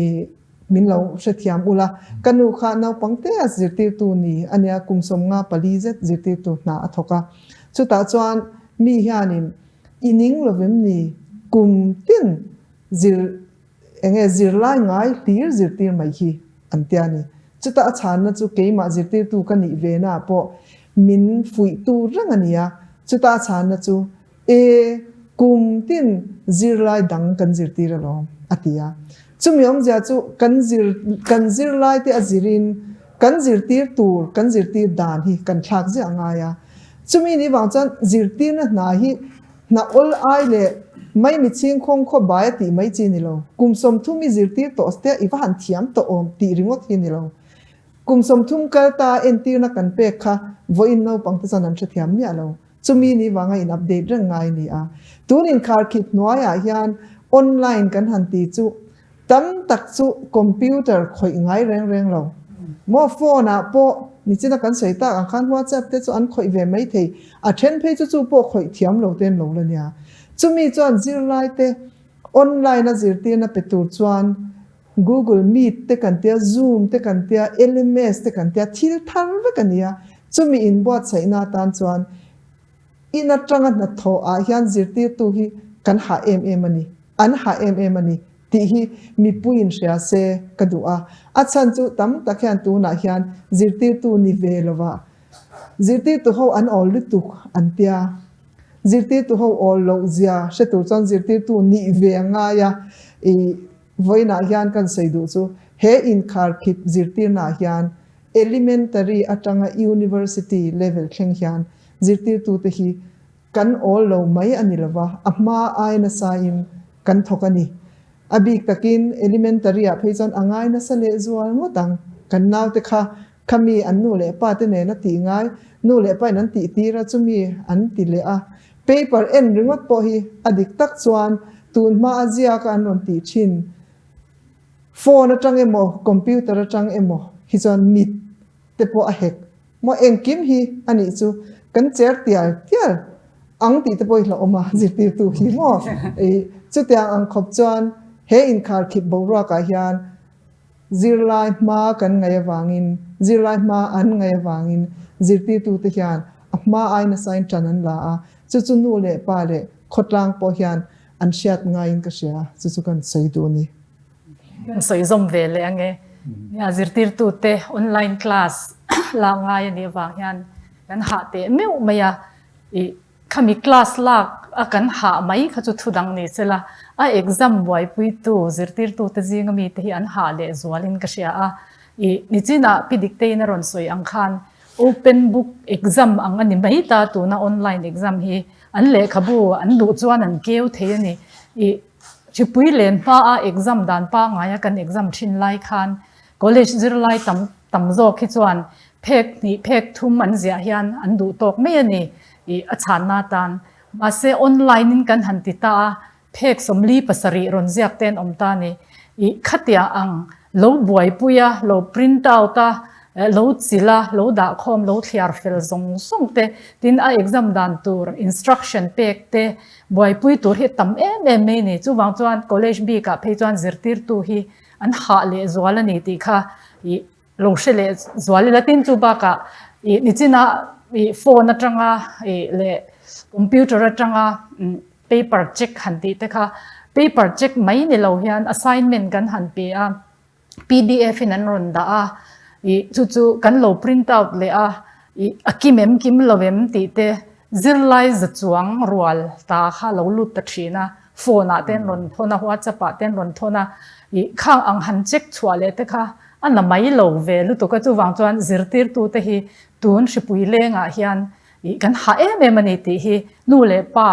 Min lo hrethiam ula, ka nu kha naupang te a zirtirtu ni a nia, kum 54 zet zirtirtu hna a thawk a. Chutah chuan mi hianin i ning lovem ni, kum tin zir enge zirlai ngai hlir zirtir mai hi an tia ni. Chutah a chhanna chu keimah zirtirtu ka nih ve na pawh min fuihtu reng a nia, chutah a chhanna chu E, kum tin zirlai dang kan zirtir alawm, a ti a. Chumi awmzia chu kan zir kan zirlai te a zirin kan zirtir tur kan zirtir dan hi kan thlak ziah ngai a. Chumi ni vang chuan zirtirna hna hi hna awl ai leh mai mi chhing khawng khaw bai a tih mai chi ni lo. Kum 30 i zirtir tawh te i va han thiam tawh awm tih ringawt hi ni lo. Kum 30 kal ta entirna kan pek kha vawiin naupang te chuan an hrethiam miah lo. Chumi ni vanga in update reng ngai a ni a. Tun inkharkhip hnuaiah hian online kan han ti chu tam tak chu computer khawih ngai reng reng lo. Maw phone ah pawh nichina kan sawi tak ang khan WhatsApp te chu an khawih ve mai thei. A then phei chu chu pawh khawih thiam lo te an lo la nia. Chumi chuan zirlai te online a zirtirna pe tur chuan Google Meet te kan tia, Zoom te kan tia, LMS te kan tia, thil thar vek a ni a. Chumi inbuatsaihna atan chuan in atanga hnathawh ah hian zirtirtu hi kan hah em em a ni, an hah em em a ni tih hi mipuiin hria se ka duh a. A chhan chu tam tak hian tunah hian zirtirtu ni ve lova zirtirtu ho an awl lutuk an tia. Zirtirtu ho awl loh zia hre tur chuan zirtirtu nih ve a ngai a, i Vawiinah hian kan sawi duh chu he inkharkhip zirtirnaah hian elementary atanga university level thleng hian zirtirtute hi kan awl lo mai a ni lova, a hma ai nasain kan thawk a ni. A bik takin elementary-ah phei chuan a ngai nasa leh zual ngawt ang. Kan naute kha khami an nu leh pa te nen a tih ngai, nu leh pain an tih tir a, chumi an ti leh a. Paper en ringawt pawh hi a dik tak chuan tun hma a ziak a an rawn tih thin. Phone atang emaw computer atang emaw hi chuan mit te pawh a hek maw engkim hi a nih chu kan cher tial tial ang tih te pawh hi hlauhawm a zirtirtu hi maw ih chutiang ang khawp chuan he inkharkhip boruakah hian Zirlai hma kan ngaih avangin, zirlai hma an ngaih avangin zirtirtute hian a hma ai nasain ṭan an la a, chu chu nu leh pa leh khawtlang pawh hian an hriat ngaiin ka hria, chu chu kan sawi duh a ni. Kan sawi zawm ve leh ange. Nia zirtirtute online class lak ngai a nih avang hian kan hah teh meuh mai a, ih Khami class lak a kan hah mai kha chu thu dang ni se la, a exam buaipuitu zirtirtute zinga mite hi an hah leh zualin ka hria a. Ih, nichinah Pi Dikteiin a rawn sawi ang khan open book exam ang a ni mai ta, tuna online exam hi an lehkhabu an duh chuan an keu thei a ni. Ih, hripui len hmaa exam dan pangaia kan exam thin lai khan college zirlai tam tam zawk hi chuan phek hnih phek thum an ziah hian an duh tawk mai a ni ih a chhanna atan. Mahse online in kan han ti ta a, phek 47 rawn ziak te an awm ta a ni. Ih khatia ang lo buaipui a, lo print out a, lo chilh a, lo dahkhawm, lo thliar fel zawng zawng te, tin a exam dan tur instruction pek te buaipui tur hi a tam em em mai a ni. Chuvang chuan college bikah phei chuan zirtirtu hi an hah leh zual a ni tih kha ih lo hre leh zual ila tin chu bakah ih nichina. i phone atanga i leh computer atanga paper check han tih te kha paper check mai ni lo hian assignment kan han pe a, pdf in an rawn dah a, i chu chu kan lo print out leh a, i a kim em kim lo em tih te zirlai za chuang rual ta kha lo lut ta thin a, phone ah te an rawn thawn a, whatsapp ah te an rawn thawn a, i khang ang han check chhuah leh te kha a na mai lo ve lutuk a, chuvang chuan zirtirtute hi tun hripui lengah hian ih kan hah em em a ni tih hi nu leh pa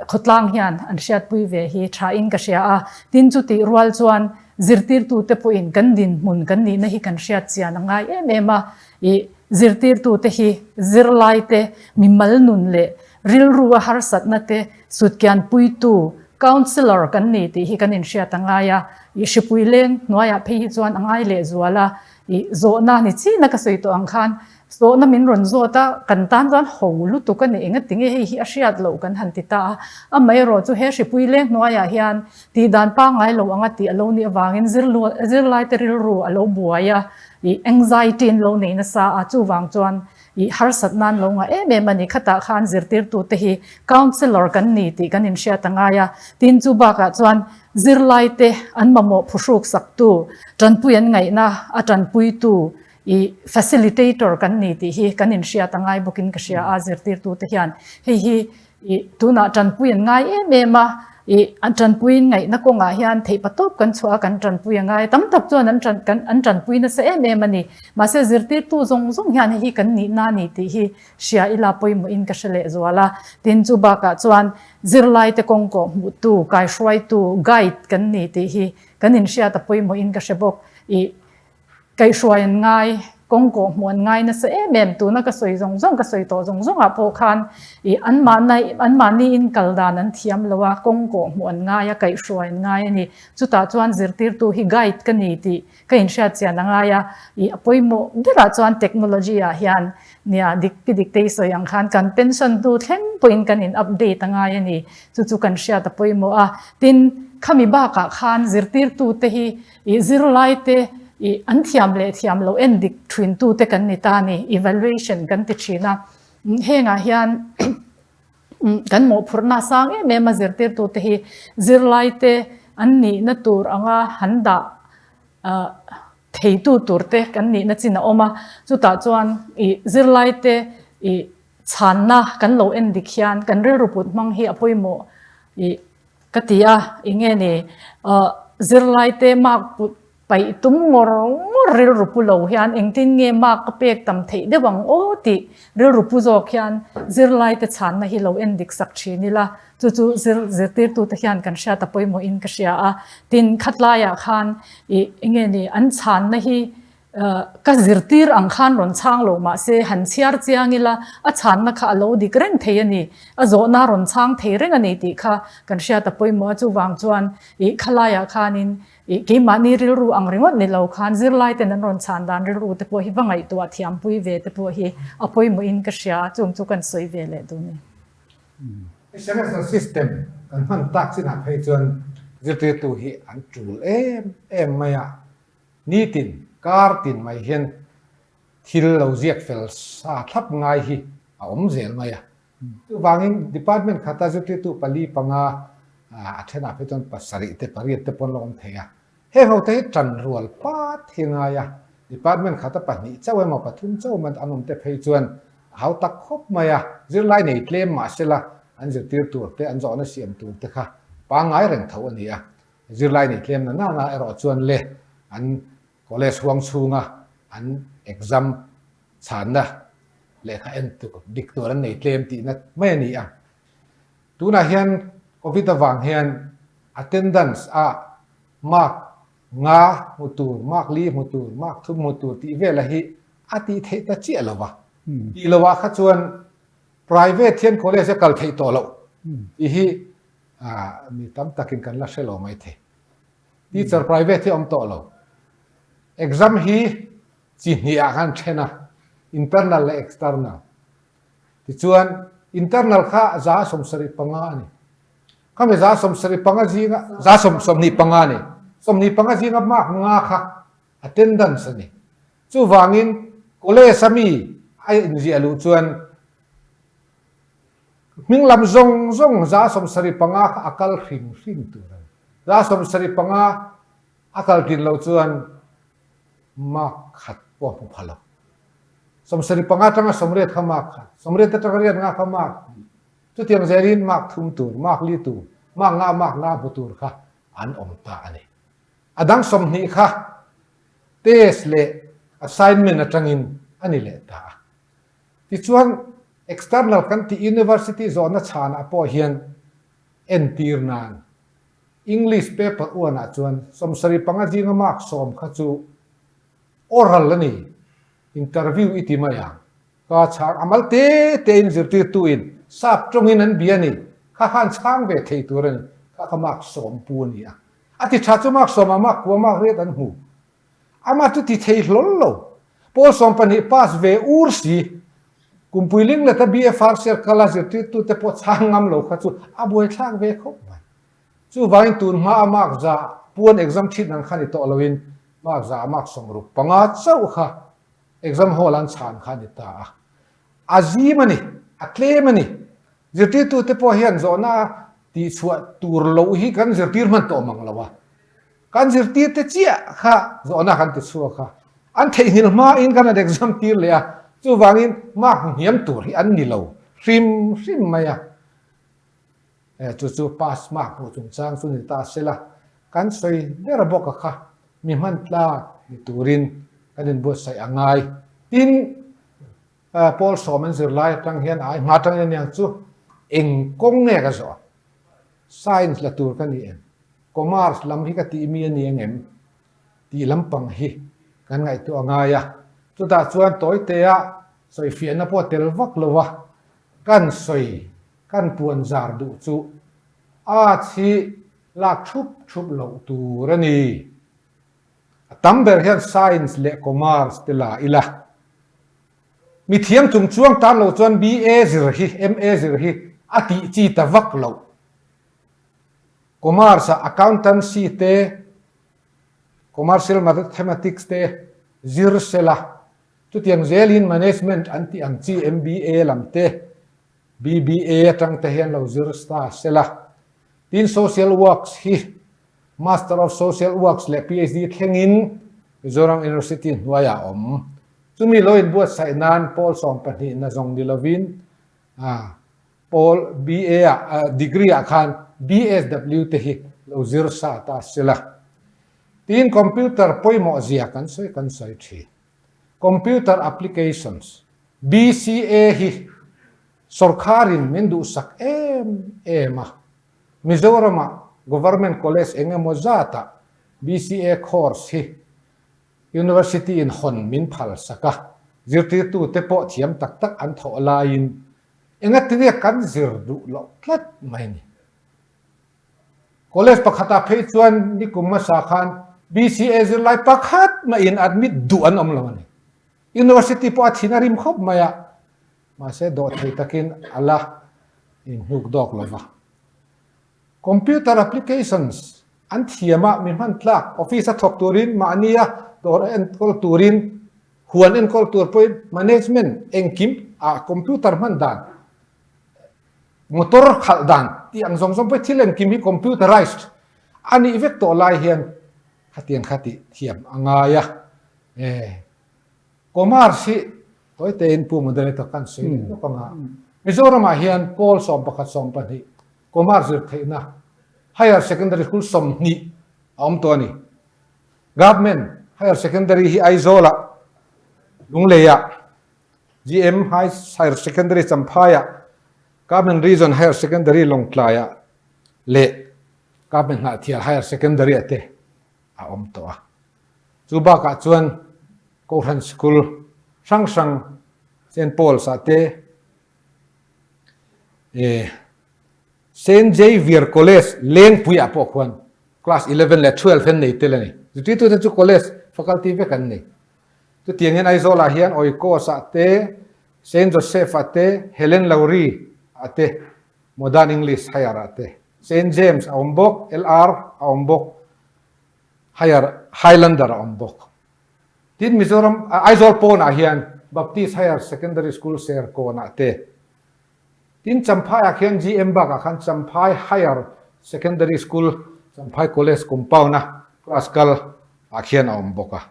khawtlang hian an hriatpui ve hi tha in ka hria a, tin chutih rual chuan zirtirtute pawhin kan dinhmun kan nihna hi kan hriat chian a ngai em em a, ih zirtirtute hi zirlaite mimal nun leh rilru a harsatna te sutkianpuitu counsellor kan ni tih hi kan inhriat a ngai a, ih hripui leng hnuaiah phei hi chuan a ngai lehzual a, ih zawhna ni china ka sawi tawh ang khan Zawhna min rawn zawt a, kan tan chuan ho lutuk a ni, engati nge hei hi a hriat loh kan han ti ta a. Amaherawh chu he hripui leng hnuaiah hian tih dan pangngai lo anga tih a lo nih avangin zirlaite rilru a lo buai a, ih anxiety an lo nei nasa a, chuvang chuan ih harsat nan lo ngah em em a ni. Khatah khan zirtirtute hi counsellor kan ni tih kan inhriat a ngai a, tin chu bakah chuan zirlaite an mamawh phuhruk saktu, tanpui an ngaihna a tanpuitu, I facilitator kan ni tih hi kan inhriat a ngai bawkin ka hria a, zirtirtute hian hei hi i tunah tanpui an ngai em em a, i an tanpui ngaihna kawngah hian theihpatawp kan chhuah a, kan tanpui a ngai tam tak chuan an tan kan an tanpui nasa em em a ni. Mahse zirtirtu zawng zawng hian hei hi kan nihna a ni tih hi hria ila pawimawhin ka hre lehzual a. Tin, chu bakah chuan zirlaite kawng kawh hmuhtu, kaihruaitu, guide, kan ni tih hi kan inhriat a pawimawhin ka hre bawk. I Kaihhruai an ngai, kawng kawh hmuh an ngai nasa em em, tuna ka sawi zawng zawng, ka sawi tawh zawng zawngah pawh khan ih anmahna anmahniin kal dan an thiam lo a, kawng kawh hmuh an ngai a, kaihhruai an ngai a ni. Chutah chuan zirtirtu hi guide ka ni tih ka inhriat chian a ngai a, ih a pawimawh berah chuan technology ah hian nia dik pi dik te i sawi ang khan kan pension hnu thleng pawhin kan in update a ngai a ni, chu chu kan hriat a pawimawh a. Tin, khami bakah khan zirtirtute hi I zirlaite i an thiam leh thiam loh en dik thintute kan ni ta a ni, evaluation kan ti thin a. Hengah hian kan mawhphurhna sang em em a zirtirtute hi zirlaite an nihna tur anga han dah theitu turte kan nihna chin a awm a. Chutah chuan i zirlaite i chhanna kan lo en dik hian kan rilru put hmang hi a pawimawh i Ka ti a, enge ni, zirlaite mark put paih tum ngawr ngawr rilru pu lo hian engtin nge mark ka pek tam theih deuh ang aw tih rilru pu zawk hian zirlaite chhanna hi lo en dik sak thin ila, chu chu zir zirtirtute hian kan hriat a pawimawhin ka hria a. Tin, khatlaiah khan ih enge ni an chhanna hi Ka zirtir ang khan rawn chhang lo mahse han chhiar chiang ila a chhanna kha a lo dik reng thei a ni, a zawhna rawn chhang thei reng a ni tih kha kan hriat a pawimawh a, chuvang chuan ih khalaiah khanin ih keimahni rilru ang ringawt ni lo khan zirlai ten an rawn chhan dan rilru te pawh hi va ngaihtuah thiampui ve te pawh hi a pawimawhin ka hria, chung chu kan sawi ve leh duh a ni. Semester system kan hman tak chinah phei chuan zirtirtu hi an tul em em mai a, Nitin, kar tin mai hian thil lo ziak fel sa thlap ngai hi a awm zel mai a. Chuvangin department khata zirtirtu pali panga a thenah phei chuan pasarih te pariat te pawn la awm thei a. Heng ho te hi tan rual pat hi a ngai a. Department khata pahnih chauh emaw pathum chauh emaw an awm te phei chuan a hau tak khawp mai a. Zirlai nei tlem mahsela an zirtir tur te an zawhna siam tur te kha pangngai reng tho a ni a. Zirlai nei tlem na nana erawh chuan le an college huang chhunga an exam chhanna lehkha en tur dik tur an nei tlem tihna mai a ni a. Tunah hian Covid avang hian attendance a mark nga hmu tur, mark li hmu tur, mark thum hmu tur tih vela hi a tih theih ta chiah lo va. Tih lovah kha chuan private hian college a kal theih tawh loh tih hi Mi tam takin kan la hre lo mai thei. Teacher private hi awm tawh lo. Exam hi chi hnih ah khan then a, internal leh external. Tichuan internal kha 175 a ni. Khami 175 zinga, 125 a ni. 25 zinga mark nga kha attendance a ni. Chuvangin college a mi A inziah luh chuan hming lam zawng zawng 75 kha a kal hrim hrim tur a ni. 75 a kal tlin loh chuan mark khat pawh a hmu pha lo. 75 atanga 80 kha mark khat, 80 atanga 85 kha mark hnih. Chutiang zelin mark thum tur, mark li tur, mark nga, mark nga hmu tur kha an awm ta a ni. A dang 20 kha test leh assignment atangin a ni leh ta a. Tichuan, external kan tih university zawhna chhanah pawh hian entir nan English paper uanah chuan 75 zinga mark 10 kha chu oral a ni, interview i ti mai ang. Ka chhang a mal te te in zirtirtu in sap tawngin an bia a ni, kha khan chhang ve thei tur a ni, kha kha mark 10 pu a ni a. A ti tha chu mark 10 ah mark kua mark riat an hmu. Amah chu ti thei hlawl lo. Pawl 12 pass ve ur si. Kumpui ling leta BFR circle a zirtirtu te pawh chhang ngam lo kha chu a buaithlak ve khawp mai. Chuvangin tun hma a mark za puan exam thin ang kha ni tawh loin mark za a mark 65 chauh kha exam hall an chhan kha a ni ta a. A zim a ni, a tlem a ni. Zirtirtute pawh hian zawhna tihchhuah tur loh hi kan zirtir hman tawh mang lo a. Kan zirtirte chiah kha zawhna kan ti chhuak a, an theihnghilh hmain kan han exam tir leh a, chuvangin mark hmu hniam tur hi an ni lo hrim hrim mai a. Chu chu pass mark hmuh chungchang chu ni ta sela, kan sawi ber bawk a kha mi hman tlak ni turin kan inbuatsaih a ngai. Tin, Pawl 10 an zir lai atang hian ai hma atangin aniang chu eng kawng nge ka zawh a? Science la tur ka ni em? Commerce lam hi ka tih mi a ni ang em? Tih lampang hi kan ngaihtuah a ngai a. Chutah chuan tawitea sawifiahna pawh tel vak lo a, kan sawi kan puan zar duh chu arts hi lak thup thup loh tur a ni. A tam ber hian science leh commerce te la ila. Mithiam chung chuang tan lo chuan BA zir hi, MA zir hi a tih chi ta vak loh. Commerce ah accountancy te, commercial mathematics te zir sela, chutiang zelin management an tih ang chi MBA lam te, BBA atang te hian lo zir ta sela. Tin social works hi Master of Social Works leh PhD thlengin Mizoram University hnuaiah a awm. Chumi lo inbuatsaih nan pawl 12 na zawng ni lovin pawl BA ah degree ah khan BSW te hi lo zir sa ta sela. Tin computer pawimawh zia kan sawi kan sawi thin. Computer Applications, BCA hi sawrkharin min duhsak em em a. Mizoramah Government College eng emaw zatah BCA course hi University in hawn min phal sak a, zirtirtute pawh thiam tak tak an thawh laiin engatinge kan zir duh loh tlat mai ni. College pakhatah phei chuan nikum hmasa khan BCA zirlai pakhat mahin admit duh an awm lo a ni. University pawh a thin a rim khawp mai a, mahse dawhthei takin a la inhnuk dawk lo va. Computer applications an thiam a, mi hman tlak office a thawk turin mahnia dawr a enkawl turin, huan enkawl tur pawhin management engkim ah computer hman dan, motor khalh dan tih ang zawng zawng pawhin thil engkim hi computerized a nih vek tawh lai hian khatiang kha tih thiam a ngai a. Commerce hi tawitein Pu Moderator kan sawi leh lawk ang a, Mizoramah hian pawl 11 12 Commerce zir theihna Higher Secondary School 20 a awm tawh a ni. Government Higher Secondary hi Aizawlah, Lungleiah, GM Higher Secondary Champhaiah, Government Region Higher Secondary Lawngtlaiah leh Government Hnahthial Higher Secondary-ah te a awm tawh a. Chu bakah chuan Kohhran School hrang hrang Saint Paul's ah te eh Saint Xavier College Lengpui ah pawh khuan class 11 leh 12 an nei tel a ni. Zirtirtu te chu college faculty vek an nei. Chutiang hian Aizawl ah hian Oikos ah te Saint Joseph ah te Helen Lowry ah te Modern English Higher ah te Saint James a awm bawk, LR a awm bawk. Higher Highlander a awm bawk. Tin Mizoram Aizawl pawnah hian Baptist Higher Secondary School Serkawnah te. Tin, Champhaiah khian GM bakah khan Champhai Higher Secondary School, Champhai College compound-a class kal ah khian a awm bawk a.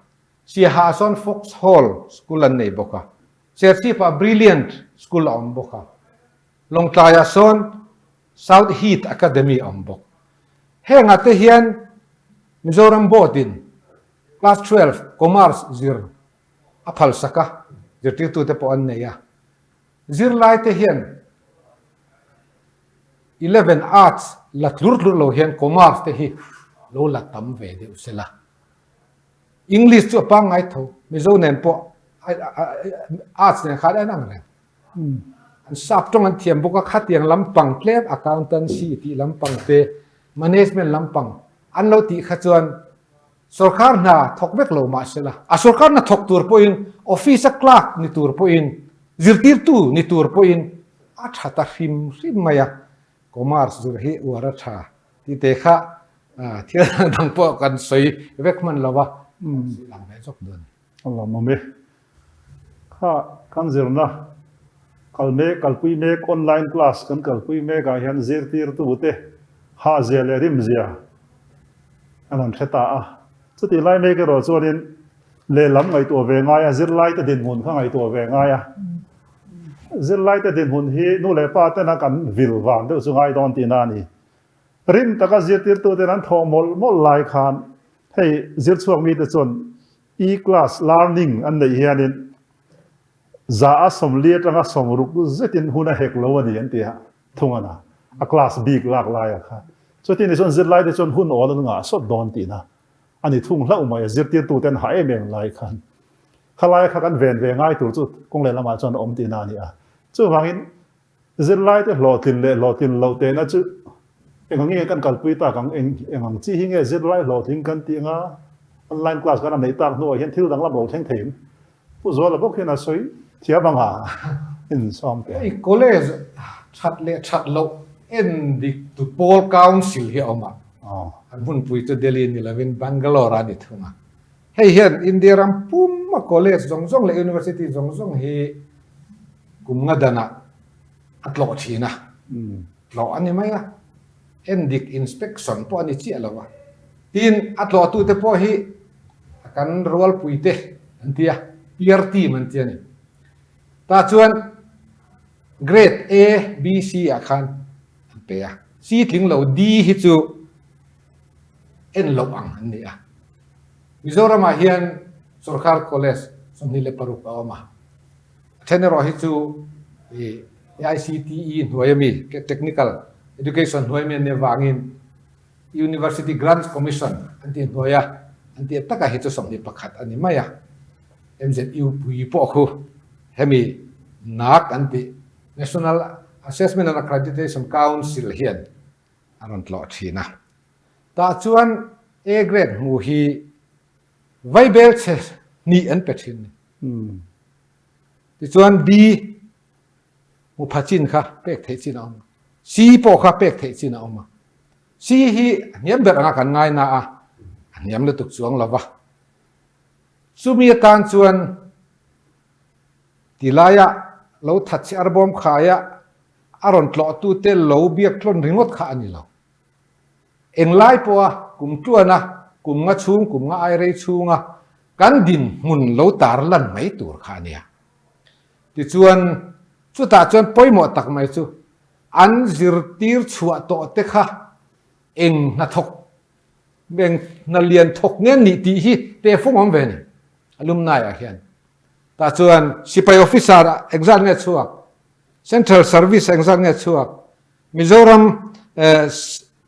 Siaha ah sawn Fox Hall School an nei bawk a. Serchhip-ah Brilliant School a awm bawk a. Lawngtlaiah sawn South Heath Academy a awm bawk. Hengah te hian Mizoram Board-in Class 12 Commerce zir a phalsak a, zirtirtute pawh an nei a. Zirlaite hian 11 Arts la tlur tlur lo hian Commerce te hi lo la tam ve deuh se la. English chu a pangngai tho, Mizo nen pawh Arts nen khan a inang reng. An sap tawng an thiam bawk a, khatiang lampang tlem accountancy tih lampang te, management lampang an lo tih kha chuan Sorkar hna thawk vek lo mah sela, a sorkar hna thawk tur pawhin, office a clerk ni tur pawhin, zirtirtu ni tur pawhin a tha ta hrim hrim mai a, commerce zir hi uar a tha tih te kha thil dang dang pawh kan sawi vek hman lo a, kan sawi lang ve zawk dawn a ni. A lawmawm e. Kha kan zirna kal mek, kalpui mek, online class kan kalpui mek ah hian zirtirtu te hahzia leh rimzia an han hre ta a. Chutih lai mek erawh chuanin lehlam ngaihtuah ve ngai a, zirlaite dinhmun kha ngaihtuah ve ngai a. Zirlaite dinhmun hi nu leh pa tena kan vil vang deuh chu ngai dawn tihna a ni. Rim taka zirtirtuten an thawh mawlh mawlh lai khan hei zirchhuak mite chuan E-class learning an neih hianin za a 40 atanga 60 zetin hun a hek lo a ni an ti a, thung a na, a class bik lak laia kha. Chuti ni chuan zirlai te chuan hun awl an ngah sawt dawn tihna a ni thung hlauh mai a, zirtirtu ten hah em em lai khan khalaia kha kan ven ve ngai tur chu kawng lehlamah chuan a awm tihna a ni a. Chuvangin Zirlaite hlawhtlin leh hlawhtlin loh tehna chu eng ang nge kan kalpui tak ang? Eng eng ang chi hi nge zirlai hlawhtling kan tih anga online class kan a neih tak hnuah hian thil danglam lo thleng thei ang? Pu Zuala bawk hian a sawi thiam ang a, insawm teh. Hei college that leh that loh en dik tu pawl council hi a awm a, an hunpui chu Delhi ni lovin Bangalore a ni thung a. Hei hian India ram pum a college zawng zawng leh university zawng zawng hi kum nga danah a tlawh thin a, tlawh a ni mai a, endik inspection pawh a ni chiah lo a. Tin, a tlawhtute pawh hi kan rualpuite an ti a, peer team an ti a ni. Tah chuan grade A, B, C ah khan an pe a, C tling lo D hi chu en loh ang an ni a. Mizoramah hian Sorkar College 26 a awm a, a then erawh hi chu AICTE hnuai ami, Technical Education hnuai ami an nih avangin University Grants Commission an tih hnuai a, an tih takah hi chu 21 a ni mai a. MZU pui pawh khu hemi NAAC an tih, National Assessment and Accreditation Council hian a rawn tlawh thin a. Tah chuan A grade hmu hi vaibel chhe hnih an pe thin ni. Tichuan B hmu pha chin kha pek theih chin a awm a. C pawh kha pek theih chin a awm a. C hi a hniam ber anga kan ngai na a, a hniam lutuk chuang lo va. Chumi atan chuan tilaia lo that chhe arbawm khaia a rawn tlawhtute lo biak tlawn ringawt kha a ni lo. Englai pawha kum tluana kum nga chhung, kum nga ai rei chhunga kan dinhmun lo tar lan mai tur kha a nia. Tichuan, chutah chuan pawimawh tak mai chu an zirtir chhuah tawh te kha eng hnathawk, eng hna lian thawk nge nih tih hi tehfung awm ve a ni, alumni-ah hian. Tah chuan sipai officer engzat nge chhuak? Central Service engzat nge chhuak? Mizoram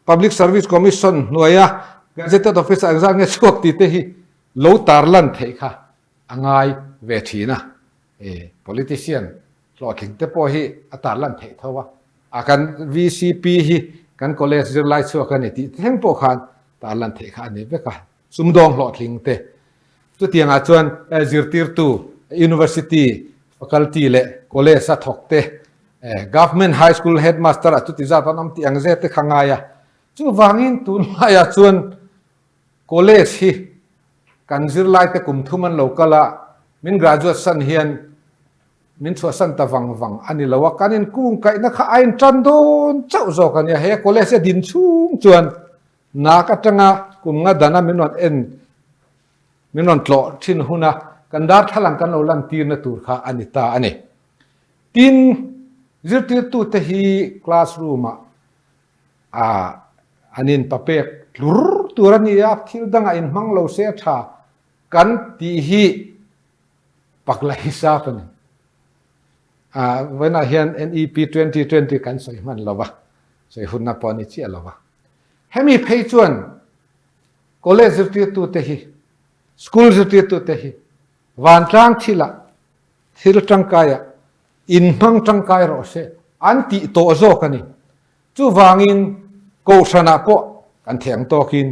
Public Service Commission hnuaia Gazetted Officer engzat nge chhuak tih te hi lo tarlan theih kha a ngai ve thin a. Politician hlawhtling te pawh hi a tarlan theih tho a. A kan VCP hi kan college zirlai chhuak a ni tih thleng pawh khan tarlan theih kha a ni vek a. Sumdawng hlawhtling te. Chutiangah chuan zirtirtu, University faculty leh college a thawk te, Government High School headmaster a chuti zat an awm tih ang zet te kha ngai a. Chuvangin tunlaiah chuan college hi kan zirlaite kum thum an lo kal a, min graduate san hian. min chhuahsan ta vang vang a ni lo a, kan inkungkaihna kha a intan dawn chauh zawk a nia. He college a din chhung chuan nak atanga kum nga dana min rawn en, min rawn tlawh thin huna kan darthlalang kan lo lantirna tur kha a ni ta a ni. Tin, zirtirtute hi classroom-ah a an inpapek tlur tur a ni a, thil dangah inhmang lo se a tha kan tih hi pakla hisap a ni. A vawiinah hian NEP 2020 kan sawi hman lo va, sawi hunna pawh a ni chiah lo va. Hemi phei chuan college zirtirtute hi, school zirtirtute hi vantlang thilah thil tangkaiah inhmang tangkai rawh se an tih tawh zawk a ni. Chuvangin Kohhranah pawh kan thei ang tawkin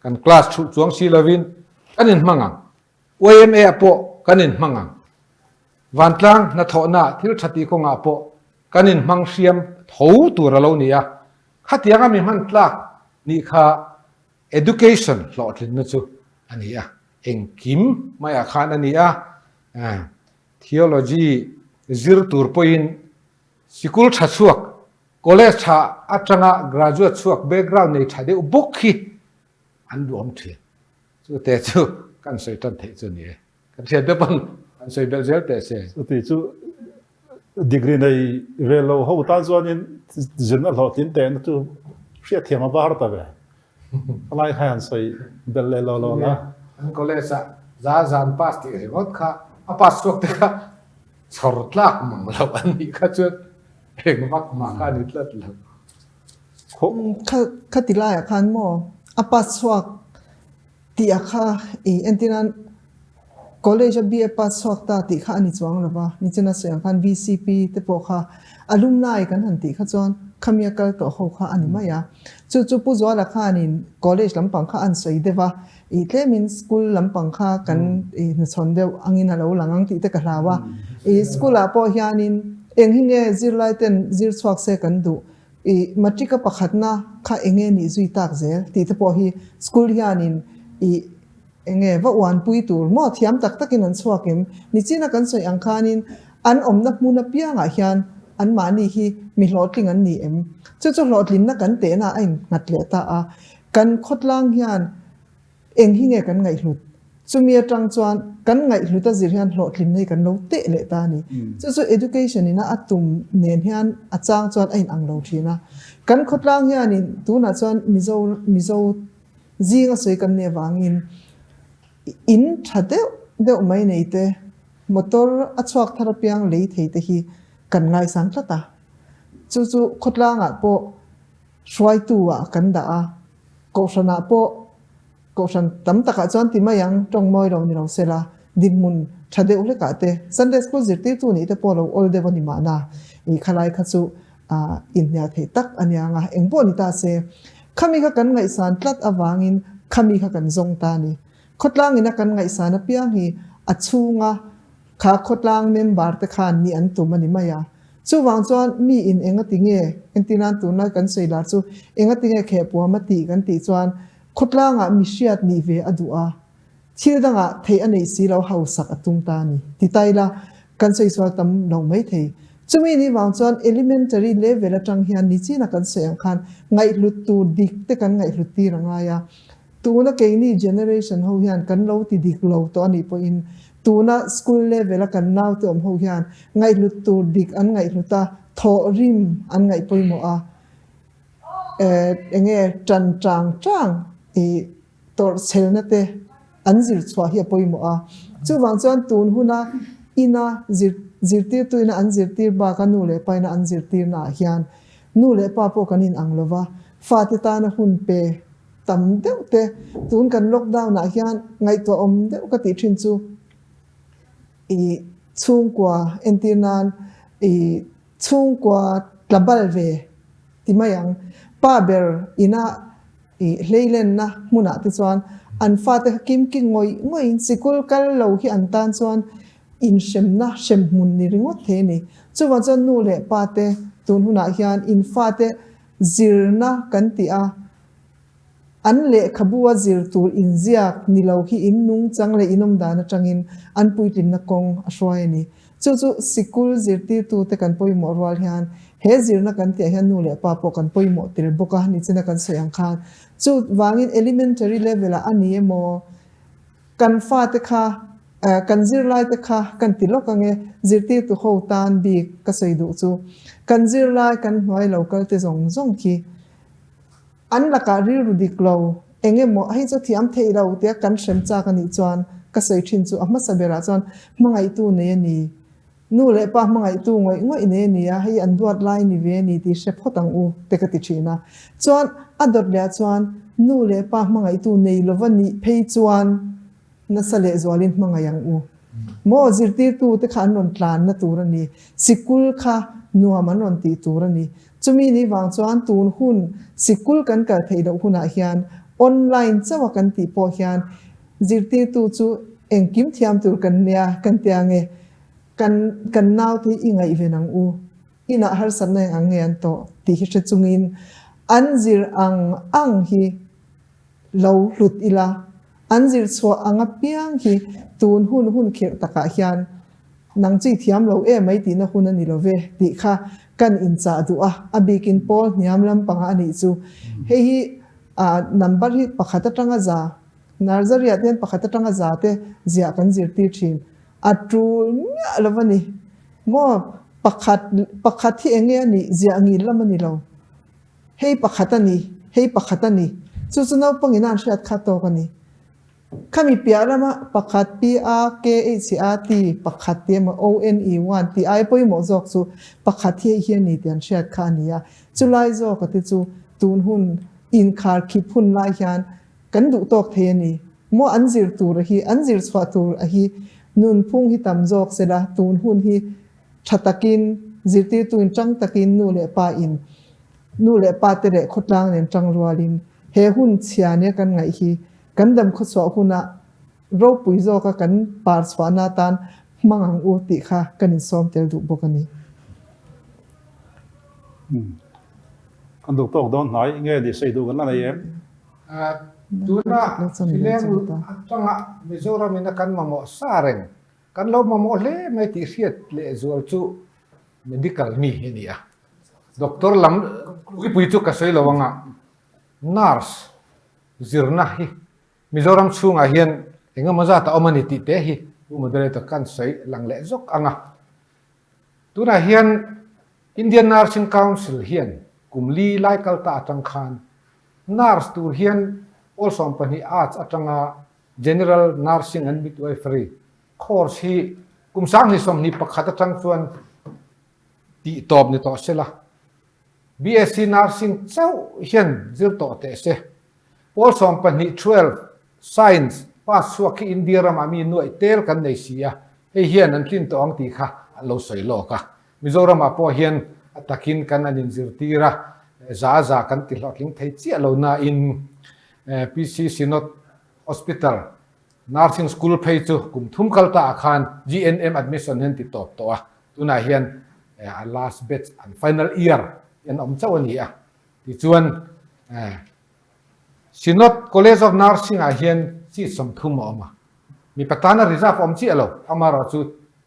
kan class chhulh chuang si lovin kan inhmang ang. YMA ah pawh kan inhmang ang. Vantlang hnathawhna thil tha tih kawngah pawh kan inhmang hriam tho tur a lo ni a. Khatianga mi hman tlak nih kha education hlawhtlinna chu a ni a. Engkim maiah khan a ni a. Theology zir tur pawhin sikul tha chhuak, college tha atanga graduate chhuak background nei tha deuh bawk hi an duhawm thin. Chu te chu kan sawi tan theih chu ni e. Kan hriat deuh pawn kan sawi belh zel teh se. Chuti chu degree nei ve lo ho tan chuanin zirna hlawhtlin tehna chu hriatthiam a va har ta ve. A lai kha han sawi belh leh lo lo la. An college ah za zan pass tih ringawt kha a pass chhuak te kha chhawr tlak mang lo an nih kha chuan eng vak mah kha a ni tlat lo. Kha ti laiah khan maw a pass chhuak tih ah kha i entir nan college a BA pass chhuak ta tih kha a ni chuang lo va, nichina sawi ang khan VCP te pawh kha alumni kan han tih kha chuan khami a kal tawh ho kha a ni mai a. Chu chu Pu Zuala khanin college lampang kha an sawi deuh a, i tlemin school lampang kha kan i hnuchhawn deuh angin a lo lang ang tih te ka hlau a. I school ah pawh hianin eng hi nge zirlai ten zir chhuak se kan duh I matric a pakhatna kha enge nih zui tak zel tih te pawh hi school hianin i enge va uanpui tur maw thiam tak takin an chhuak em? Nichina kan sawi ang khanin an awmna hmun apiangah hian anmahni hi mi hlawhtling an ni em? Chu chu hlawhtlinna kan tehna a innghat leh ta a, kan khawtlang hian Eng hi nge kan ngaihhlut? Chumi atang chuan kan ngaihhlut a zir hian hlawhtlinna hi kan lo teh leh ta a ni. Chu chu education ina a tum nen hian a chang chuan a inang lo thin a. Kan khawtlang hianin tunah chuan Mizo Mizo zinga sawi kan nih avangin in tha deuh deuh mai nei te, motor a chhuak thar apiang lei thei te hi kan ngaisang tlat a. Chu chu khawtlangah pawh hruaitu ah kan dah a. Kohhranah pawh kohhran tam takah chuan ti mai ang, tawng mawi lo ni lo sela, dinhmun tha deuh hlekah te, Sunday School zirtirtu nih te pawh lo awl deuh a ni mahna, i khalai kha chu inhnial theih tak a nia ang a, eng pawh ni ta se, khami kha kan ngaihsan tlat avangin khami kha kan zawng ta a ni. Khawtlang ina kan ngaihsan apiang hi a chhunga Kha khawtlang member te khan ni an tum a ni mai a. Chuvang chuan mi in enga ti nge, entirnan tunlai kan sawi lar chu enga ti nge khehpuam a tih kan tih chuan khawtlangah mi hriat nih ve a duh a, thil dangah theih a neih si lo hausak a tum ta a ni. Ti ta ila kan sawi sual tam lo mai thei. Chumi ni vang chuan elementary level atang hian nichina kan sawi ang khan ngaihhlut tur dik te kan ngaihhlut tir a ngai a. Tuna keini generation ho hian kan lo ti dik lo tawh a nih pawhin tuna school level a kan naute awm ho hian ngaihhlut tur dik an ngaihhlut a, thawh rim an ngaih pawimawh a, enge tan tang tang i tawrh chhelna te an zir chhuah hi a pawimawh a. Chuvang chuan tun huna ina zir zirtirtu ina an zirtir baka nu leh pa ina an zirtirna ah hian nu leh pa pawh kan inang lova, fate tana hun pe tam deuh te tun kan lockdown ah hian ngaihtuah awm deuh ka tih thin chu i chhungkua entir nan i chhungkua tla bal ve ti mai ang pa ber ina i hleilenna hmunah te chuan an fate kha kim ki ngawih ngawih in sikul kal lo hi an tan chuan inhremna hremhmun ni ringawt thei a ni. Chuvang chuan nu leh pa te tun hunah hian in fate Zirna kan tih a, an lehkhabu a zir tur inziak ni lo hi in nungchang leh in awmdan atangin an puitlinna kawng a hruai a ni. Chu chu sikul zirtirtute kan pawimawh rual hian he zirna kan tihah hian nu leh pa pawh kan pawimawh tel bawk a, nichina kan sawi ang khan. Chuvangin elementary level ah a ni emaw kan fate kha kan zirlaite kha kan ti lawk ang e, zirtirtu ho tan bik ka sawi duh chu kan zirlai kan hnuai lo kal te zawng zawng khi An lakah rilru dik lo, eng emaw hei chu thiam theih lo tia kan hrem chak a nih chuan ka sawi thin chu a hmasa berah chuan hmangaihtu nei a ni. Nu leh pa hmangaihtu ngawih ngawih nei a ni a, hei an duat lai ni ve a ni tih hre phawt ang u te ka ti thin a. Chuan a dawt leh chuan nu leh pa hmangaihtu nei lova nih phei chuan nasa leh zualin hmangaih ang u. Maw zirtirtu te kha an rawn tlanna tur a ni, sikul kha nuam an rawn tih tur a ni. Chumi ni vang chuan tun hun sikul kan kal theih loh hunah hian online chauh a kan tih pawh hian zirtirtu chu engkim thiam tur kan nia kan tia nge kan kan naute hi i ngaihven ang u, inah harsatna eng ang nge an tawh tih hi hre chungin an zir ang ang hi lo hlut ila, an zir chhuah ang apiang hi tun hun hun khirh takah hian Nang chu i thiam lo em ai tihna hun a ni lo ve tih kha kan inchah duh a, a bikin pawl hniam lampanga a nih chu. Hei hi number hi pakhat atanga za, nursery ah te hian pakhat atanga za te ziah kan zirtir thin. A tul miah lo a ni. Maw pakhat pakhat hi eng nge a nih ziah ngil lam a ni lo. Hei pakhat a ni, hei pakhat a ni. Chu chu naupangin a an hriat kha tawk a ni. Khami piah lama pakhat P-A-K-H-A-T pakhat tih emaw O-N-E one tih ai pawimawh zawk chu pakhat hi hei hi a ni tih an hriat kha a ni a. Chulai zawka te chu tun hun inkhar khip hun lai hian kan duh tawk thei a ni. Maw an zir tur a hi, an zir chhuah tur a hi nunphung hi tam zawk sela tun hun hi tha takin zirtirtuin tang takin nu leh pa in nu leh pa te leh khawtlang nen tang rualin he hun chhia nia kan ngaih hi Kan dam khawchhuah hunah ropui zawka kan par chhuahna atan hmang ang u tih kha kan insawm tel duh bawk a ni. Kan duh tawk dawn hnai nge ni sawi duh kan la nei em? Tuna Shillong atanga Mizoram ina kan mamawh sa reng, kan lo mamawh hle mai tih hriat lehzual chu medical mi hi a ni a. Doctor lam puipui chu ka sawi lo anga nurse Zirna hi Mizoram chhungah hian engemaw zat a awm a ni tih te hi Pu Moderator khan sawi lang leh zawk ang a. Tunah hian Indian Nursing Council hian kum li lai kal ta atang khan nurse tur hian pawl 12 Arts atanga General Nursing and Midwifery course hi kum 2021 atang chuan tih tawp ni tawh sela. BSc Nursing chauh hian zir tawh teh se. Pawl 12, 12, Science pass chhuak hi India ramah mi nuaih tel kan nei si a, hei hian an tlin tawh ang tih kha an lo sawi lawk a. Mizoramah pawh hian a takin kan an inzirtir a, za za kan ti hlawhtling thei chiah lo nain PC Synod Hospital Nursing School phei chu kum thum kal ta ah khan GNM admission hian ti tawp tawh a, tunah hian a last batch an final year hi an awm chauh a ni a. Tichuan Synod College of Nursing ah hian seat 30 a awm a, mipa tana reserve awm chiah lo, amaherawh chu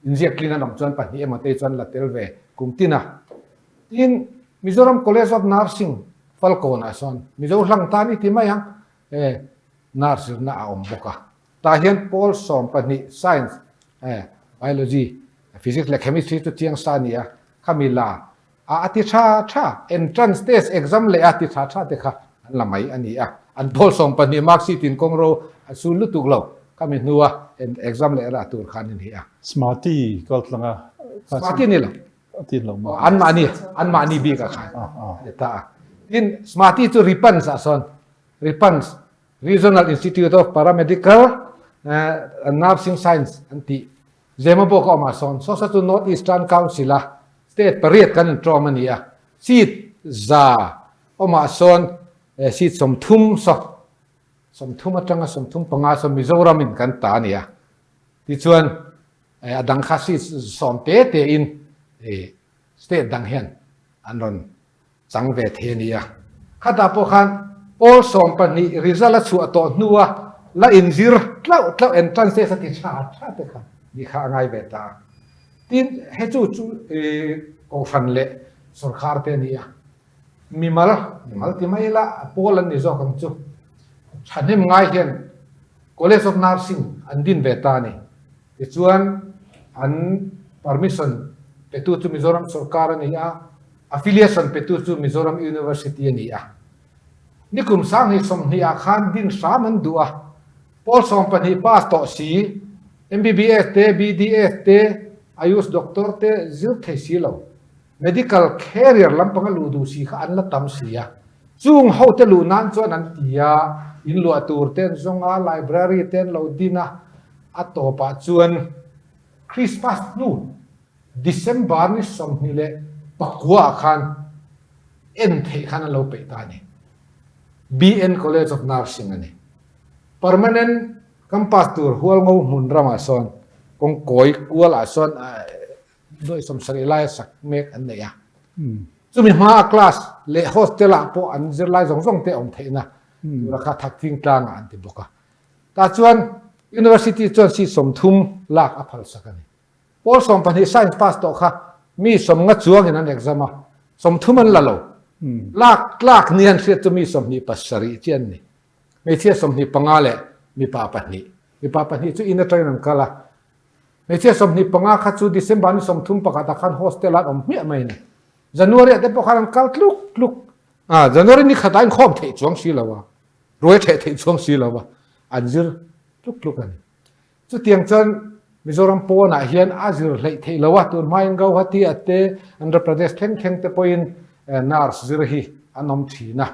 inziak tlin an awm chuan pahnih emaw te chuan la tel ve kum tin a. Tin, Mizoram College of Nursing Falkawn ah sawn Mizo hlang tan i ti mai ang, Nurse zirna a awm bawk a. Tah hian pawl 12 Science, Biology, Physics leh Chemistry chu chiang sa a ni a, khami la a a ti tha tha, entrance test exam leh a ti tha tha te kha an la mai a ni a. An pawl 12 mark sheet in kawng ro a sul lutuk lo, khami hnua exam leh rah tur kha an ni a. Smarty kal tlang a. Smarty ni lo. A ti lo maw? Anmahni, anmahni bik ah khan a ni ta a. Tin, Smarty chu Ripans ah sawn RIPANS, Regional Institute of Paramedical Nursing Science an tih Zemabawk a awm ah sawn Sosa chu North Eastern Council a state pariat kan inṭawm a ni a, seat za awm ah sawn seat 30 saw 30 atanga 35 saw Mizoram in kan ta a ni a, tichuan a dang kha seat sawm te te in state dang hian an rawn chang ve thei a ni a. Khatah pawh khan pawl 12 result a chhuah tawh hnua la inzir tlauh tlauh entrance test a ti tha tha te kha ni kha a ngai ve ta a. Tin, he chu chu Kohhran leh sorkar te a ni a, mimal, mimal ti mai ila a pawl an ni zawk ang chu. Thahnem ngai hian College of Nursing an din ve ta a ni. Tichuan, an permission petu chu Mizoram sorkar a ni a, affiliation petu chu Mizoram University a ni a. Nikum sanghnih 20 ah khan din hram an duh a, pawl 12 pass tawh si, MBBS te, BDS te, Ayush doctor te zir thei si lo, medical carrier lampanga luh duh si kha an la tam si a. Chung ho te luh nan chuan an ti a, in luah tur te an zawng a, library te an lo din a, a tawpah chuan Christmas hnu December ni 29 ah khan en theih khan an lo peih ta a ni. BN College of Nursing a ni. Permanent campus tur Hualngo hmun ramah sawn kawng kawi kual ah sawn nuaih 70 laia sak mek an nei a. Chumi hmaa class leh hostel ah pawh an zirlai zawng zawng te awm theihna tura kha Thakthing tlangah an ti bawk a. Tah chuan University chuan seat 30 lak a phalsak a ni. Pawl 12 science pass tawh kha mi 50 chuangin an exam a, 30 an la lo. Lak tlak ni an hriat chu mi 27 chi an ni. Hmeichhia 25 leh mipa pahnih. Mipa pahnih chu in atangin an kal a. Hmeichhia 25 kha chu December ni 31 ah khan hostel ah an awm hmiah mai a ni. January ah te pawh khan an kal tluk tluk. January ni khatah inkhawm theih chuang si lo a, ruai theh theih chuang si lo a, an zir tluk tluk a ni. Chutiang chuan Mizoram pawnah hian a zir hleih theih lo a, tun hmain Gauhati ah te, Andhra Pradesh thleng thleng te pawhin nurse zir hi an awm thin a.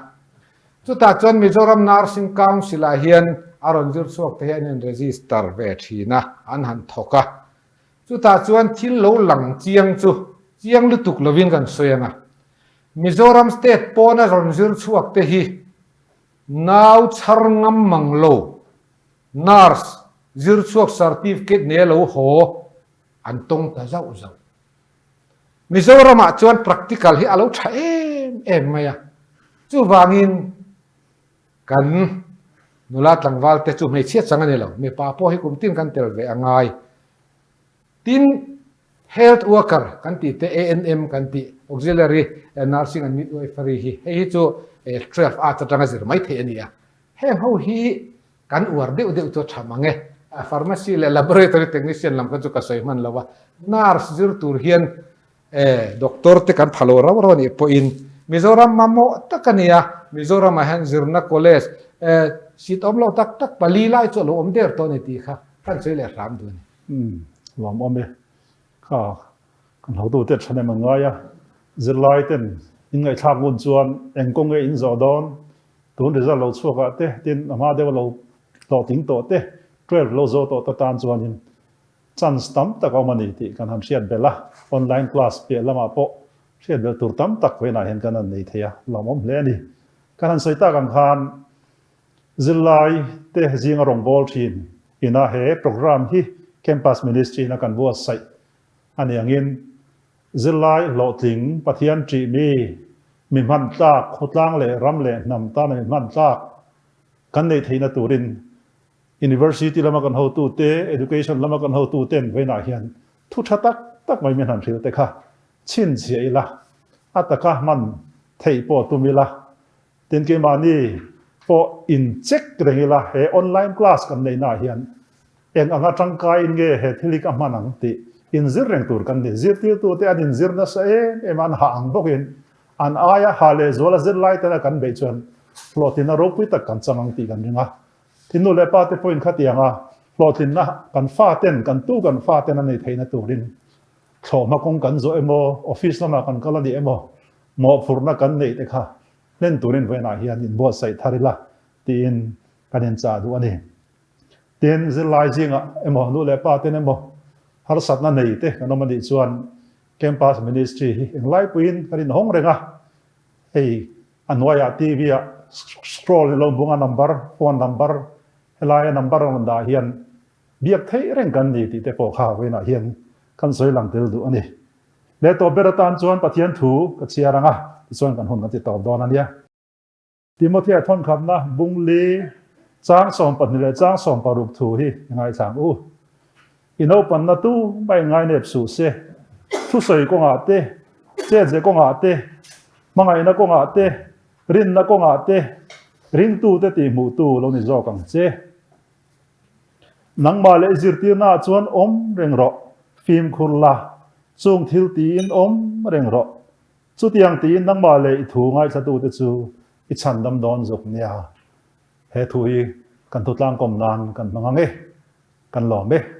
Chutah chuan Mizoram Nursing Council ah hian a rawn zir chhuak te hi an in register ve thin a, an han thawk a. Chutah chuan thil lo lang chiang chu chiang lutuk lovin kan sawi ang a. Mizoram state pawna rawn zir chhuak te hi nau chhar ngam mang lo Nurse zir chhuak certificate nei a lo haw an tawng ta zauh zauh. Mizoramah chuan practical hi a lo tha em em mai a, chuvangin kan nula tlangval te chu hmeichhia chang a ni lo, mipa pawh hi kum tin kan tel ve a ngai. Tin, health worker kan tih te, ANM kan tih, auxiliary nursing and midwifery hi, hei hi chu 12 arts atanga zir mai theih a ni a. Heng ho hi kan uar deuh deuh chu a tha mang e. Pharmacy leh laboratory technician lam kha chu ka sawi hman lo a, nurse zir tur hian doctor te kan pha lo rau rau a nih pawhin Mizoram mamawh tak a ni a, Mizoramah hian zirna college seat awm lo tak tak pali lai chu a lo awm der tawh a ni tih kha kan sawi leh hram duh a ni. Umm, lawmawm e. Kha kan hotute thahnem an ngai a, zirlai ten in ngaihthlak ngun chuan eng kawng nge in zawh dawn Tun result lo chhuak ah te, tin a hma deuh a lo hlawhtling tawh te, 12 lo zo tawh te tan chuanin chance tam tak a awm a ni tih kan han hriat belh a, online class piah lamah pawh hriat belh tur tam tak vawiinah hian kan han nei thei a, lawmawm hle a ni. Kan han sawi tak ang khan zirlai te zinga rawngbâwl thin ina he programme hi Campus Ministry in a kan buatsaih a ni angin Zirlai hlawhtling, Pathian ṭih mi, mi hman tlak, khawtlang leh ram leh hnam tana mi hman tlak kan neih theihna turin University lama kan hotute, Education lama kan hotuten vawiinah hian thu ṭha tak tak mai min han hrilh te kha chhinchhiah ila, a taka hman theih pawh tum ila, tin keimahni pawh in check reng ila he online class kan neihnaah hian Eng anga tangkaiin nge he thil hi ka hman ang tih inzir reng tur kan ni. Zirtirtute an inzir nasa em em a, an hah ang bawkin an aia ha leh zuala zirlai tena kan beih chuan hlawhtlinna ropui tak kan chang ang tih kan ring a. Thinnu leh pate pawhin khatianga hlawhtlinna kan faten, kan tu kan faten a nei theihna turin thlawhhma kawng kan zawh emaw, office lamah kan kal a nih emaw, mawhphurhna kan neih te kha hlen turin vawiinah hian inbuatsaih thar ila tiin kan inchah duh a ni. Tin, zirlai zingah emaw, nu leh pa ten emaw harsatna nei te kan awm a nih chuan Campus Ministry hi englai puiin kan inhawng reng a, hei a hnuaiah TV ah scroll in lo bung a number, phone number, helaia number a rawn dah hian biak theih reng kan ni tih te pawh kha vawiinah hian kan sawi lang tel duh a ni. Leh tawp ber atan chuan Pathian thu ka chhiar ang a, tichuan kan hun kan ti tawp dawn a nia. Timothea thawnkhatna bung li chang 12 leh chang 16 thu hi i ngaithlang u. I naupanna tu mah in ngainep suh se. Thusawi kawngah te, chetze kawngah te, hmangaihna kawngah te, rinna kawngah te, ringtute tihhmuhtu lo ni zawk ang che. Nangmah leh i zirtirnaah chuan awm reng rawh, fimkhur la, chung thil tiin awm reng rawh. Chutiang tiin nangmah leh i thu ngaithlatute chu i chhandam dawn zuk nia. He thu hi kan thutlangkawm nan kan hmang ang e. Kan lawm e.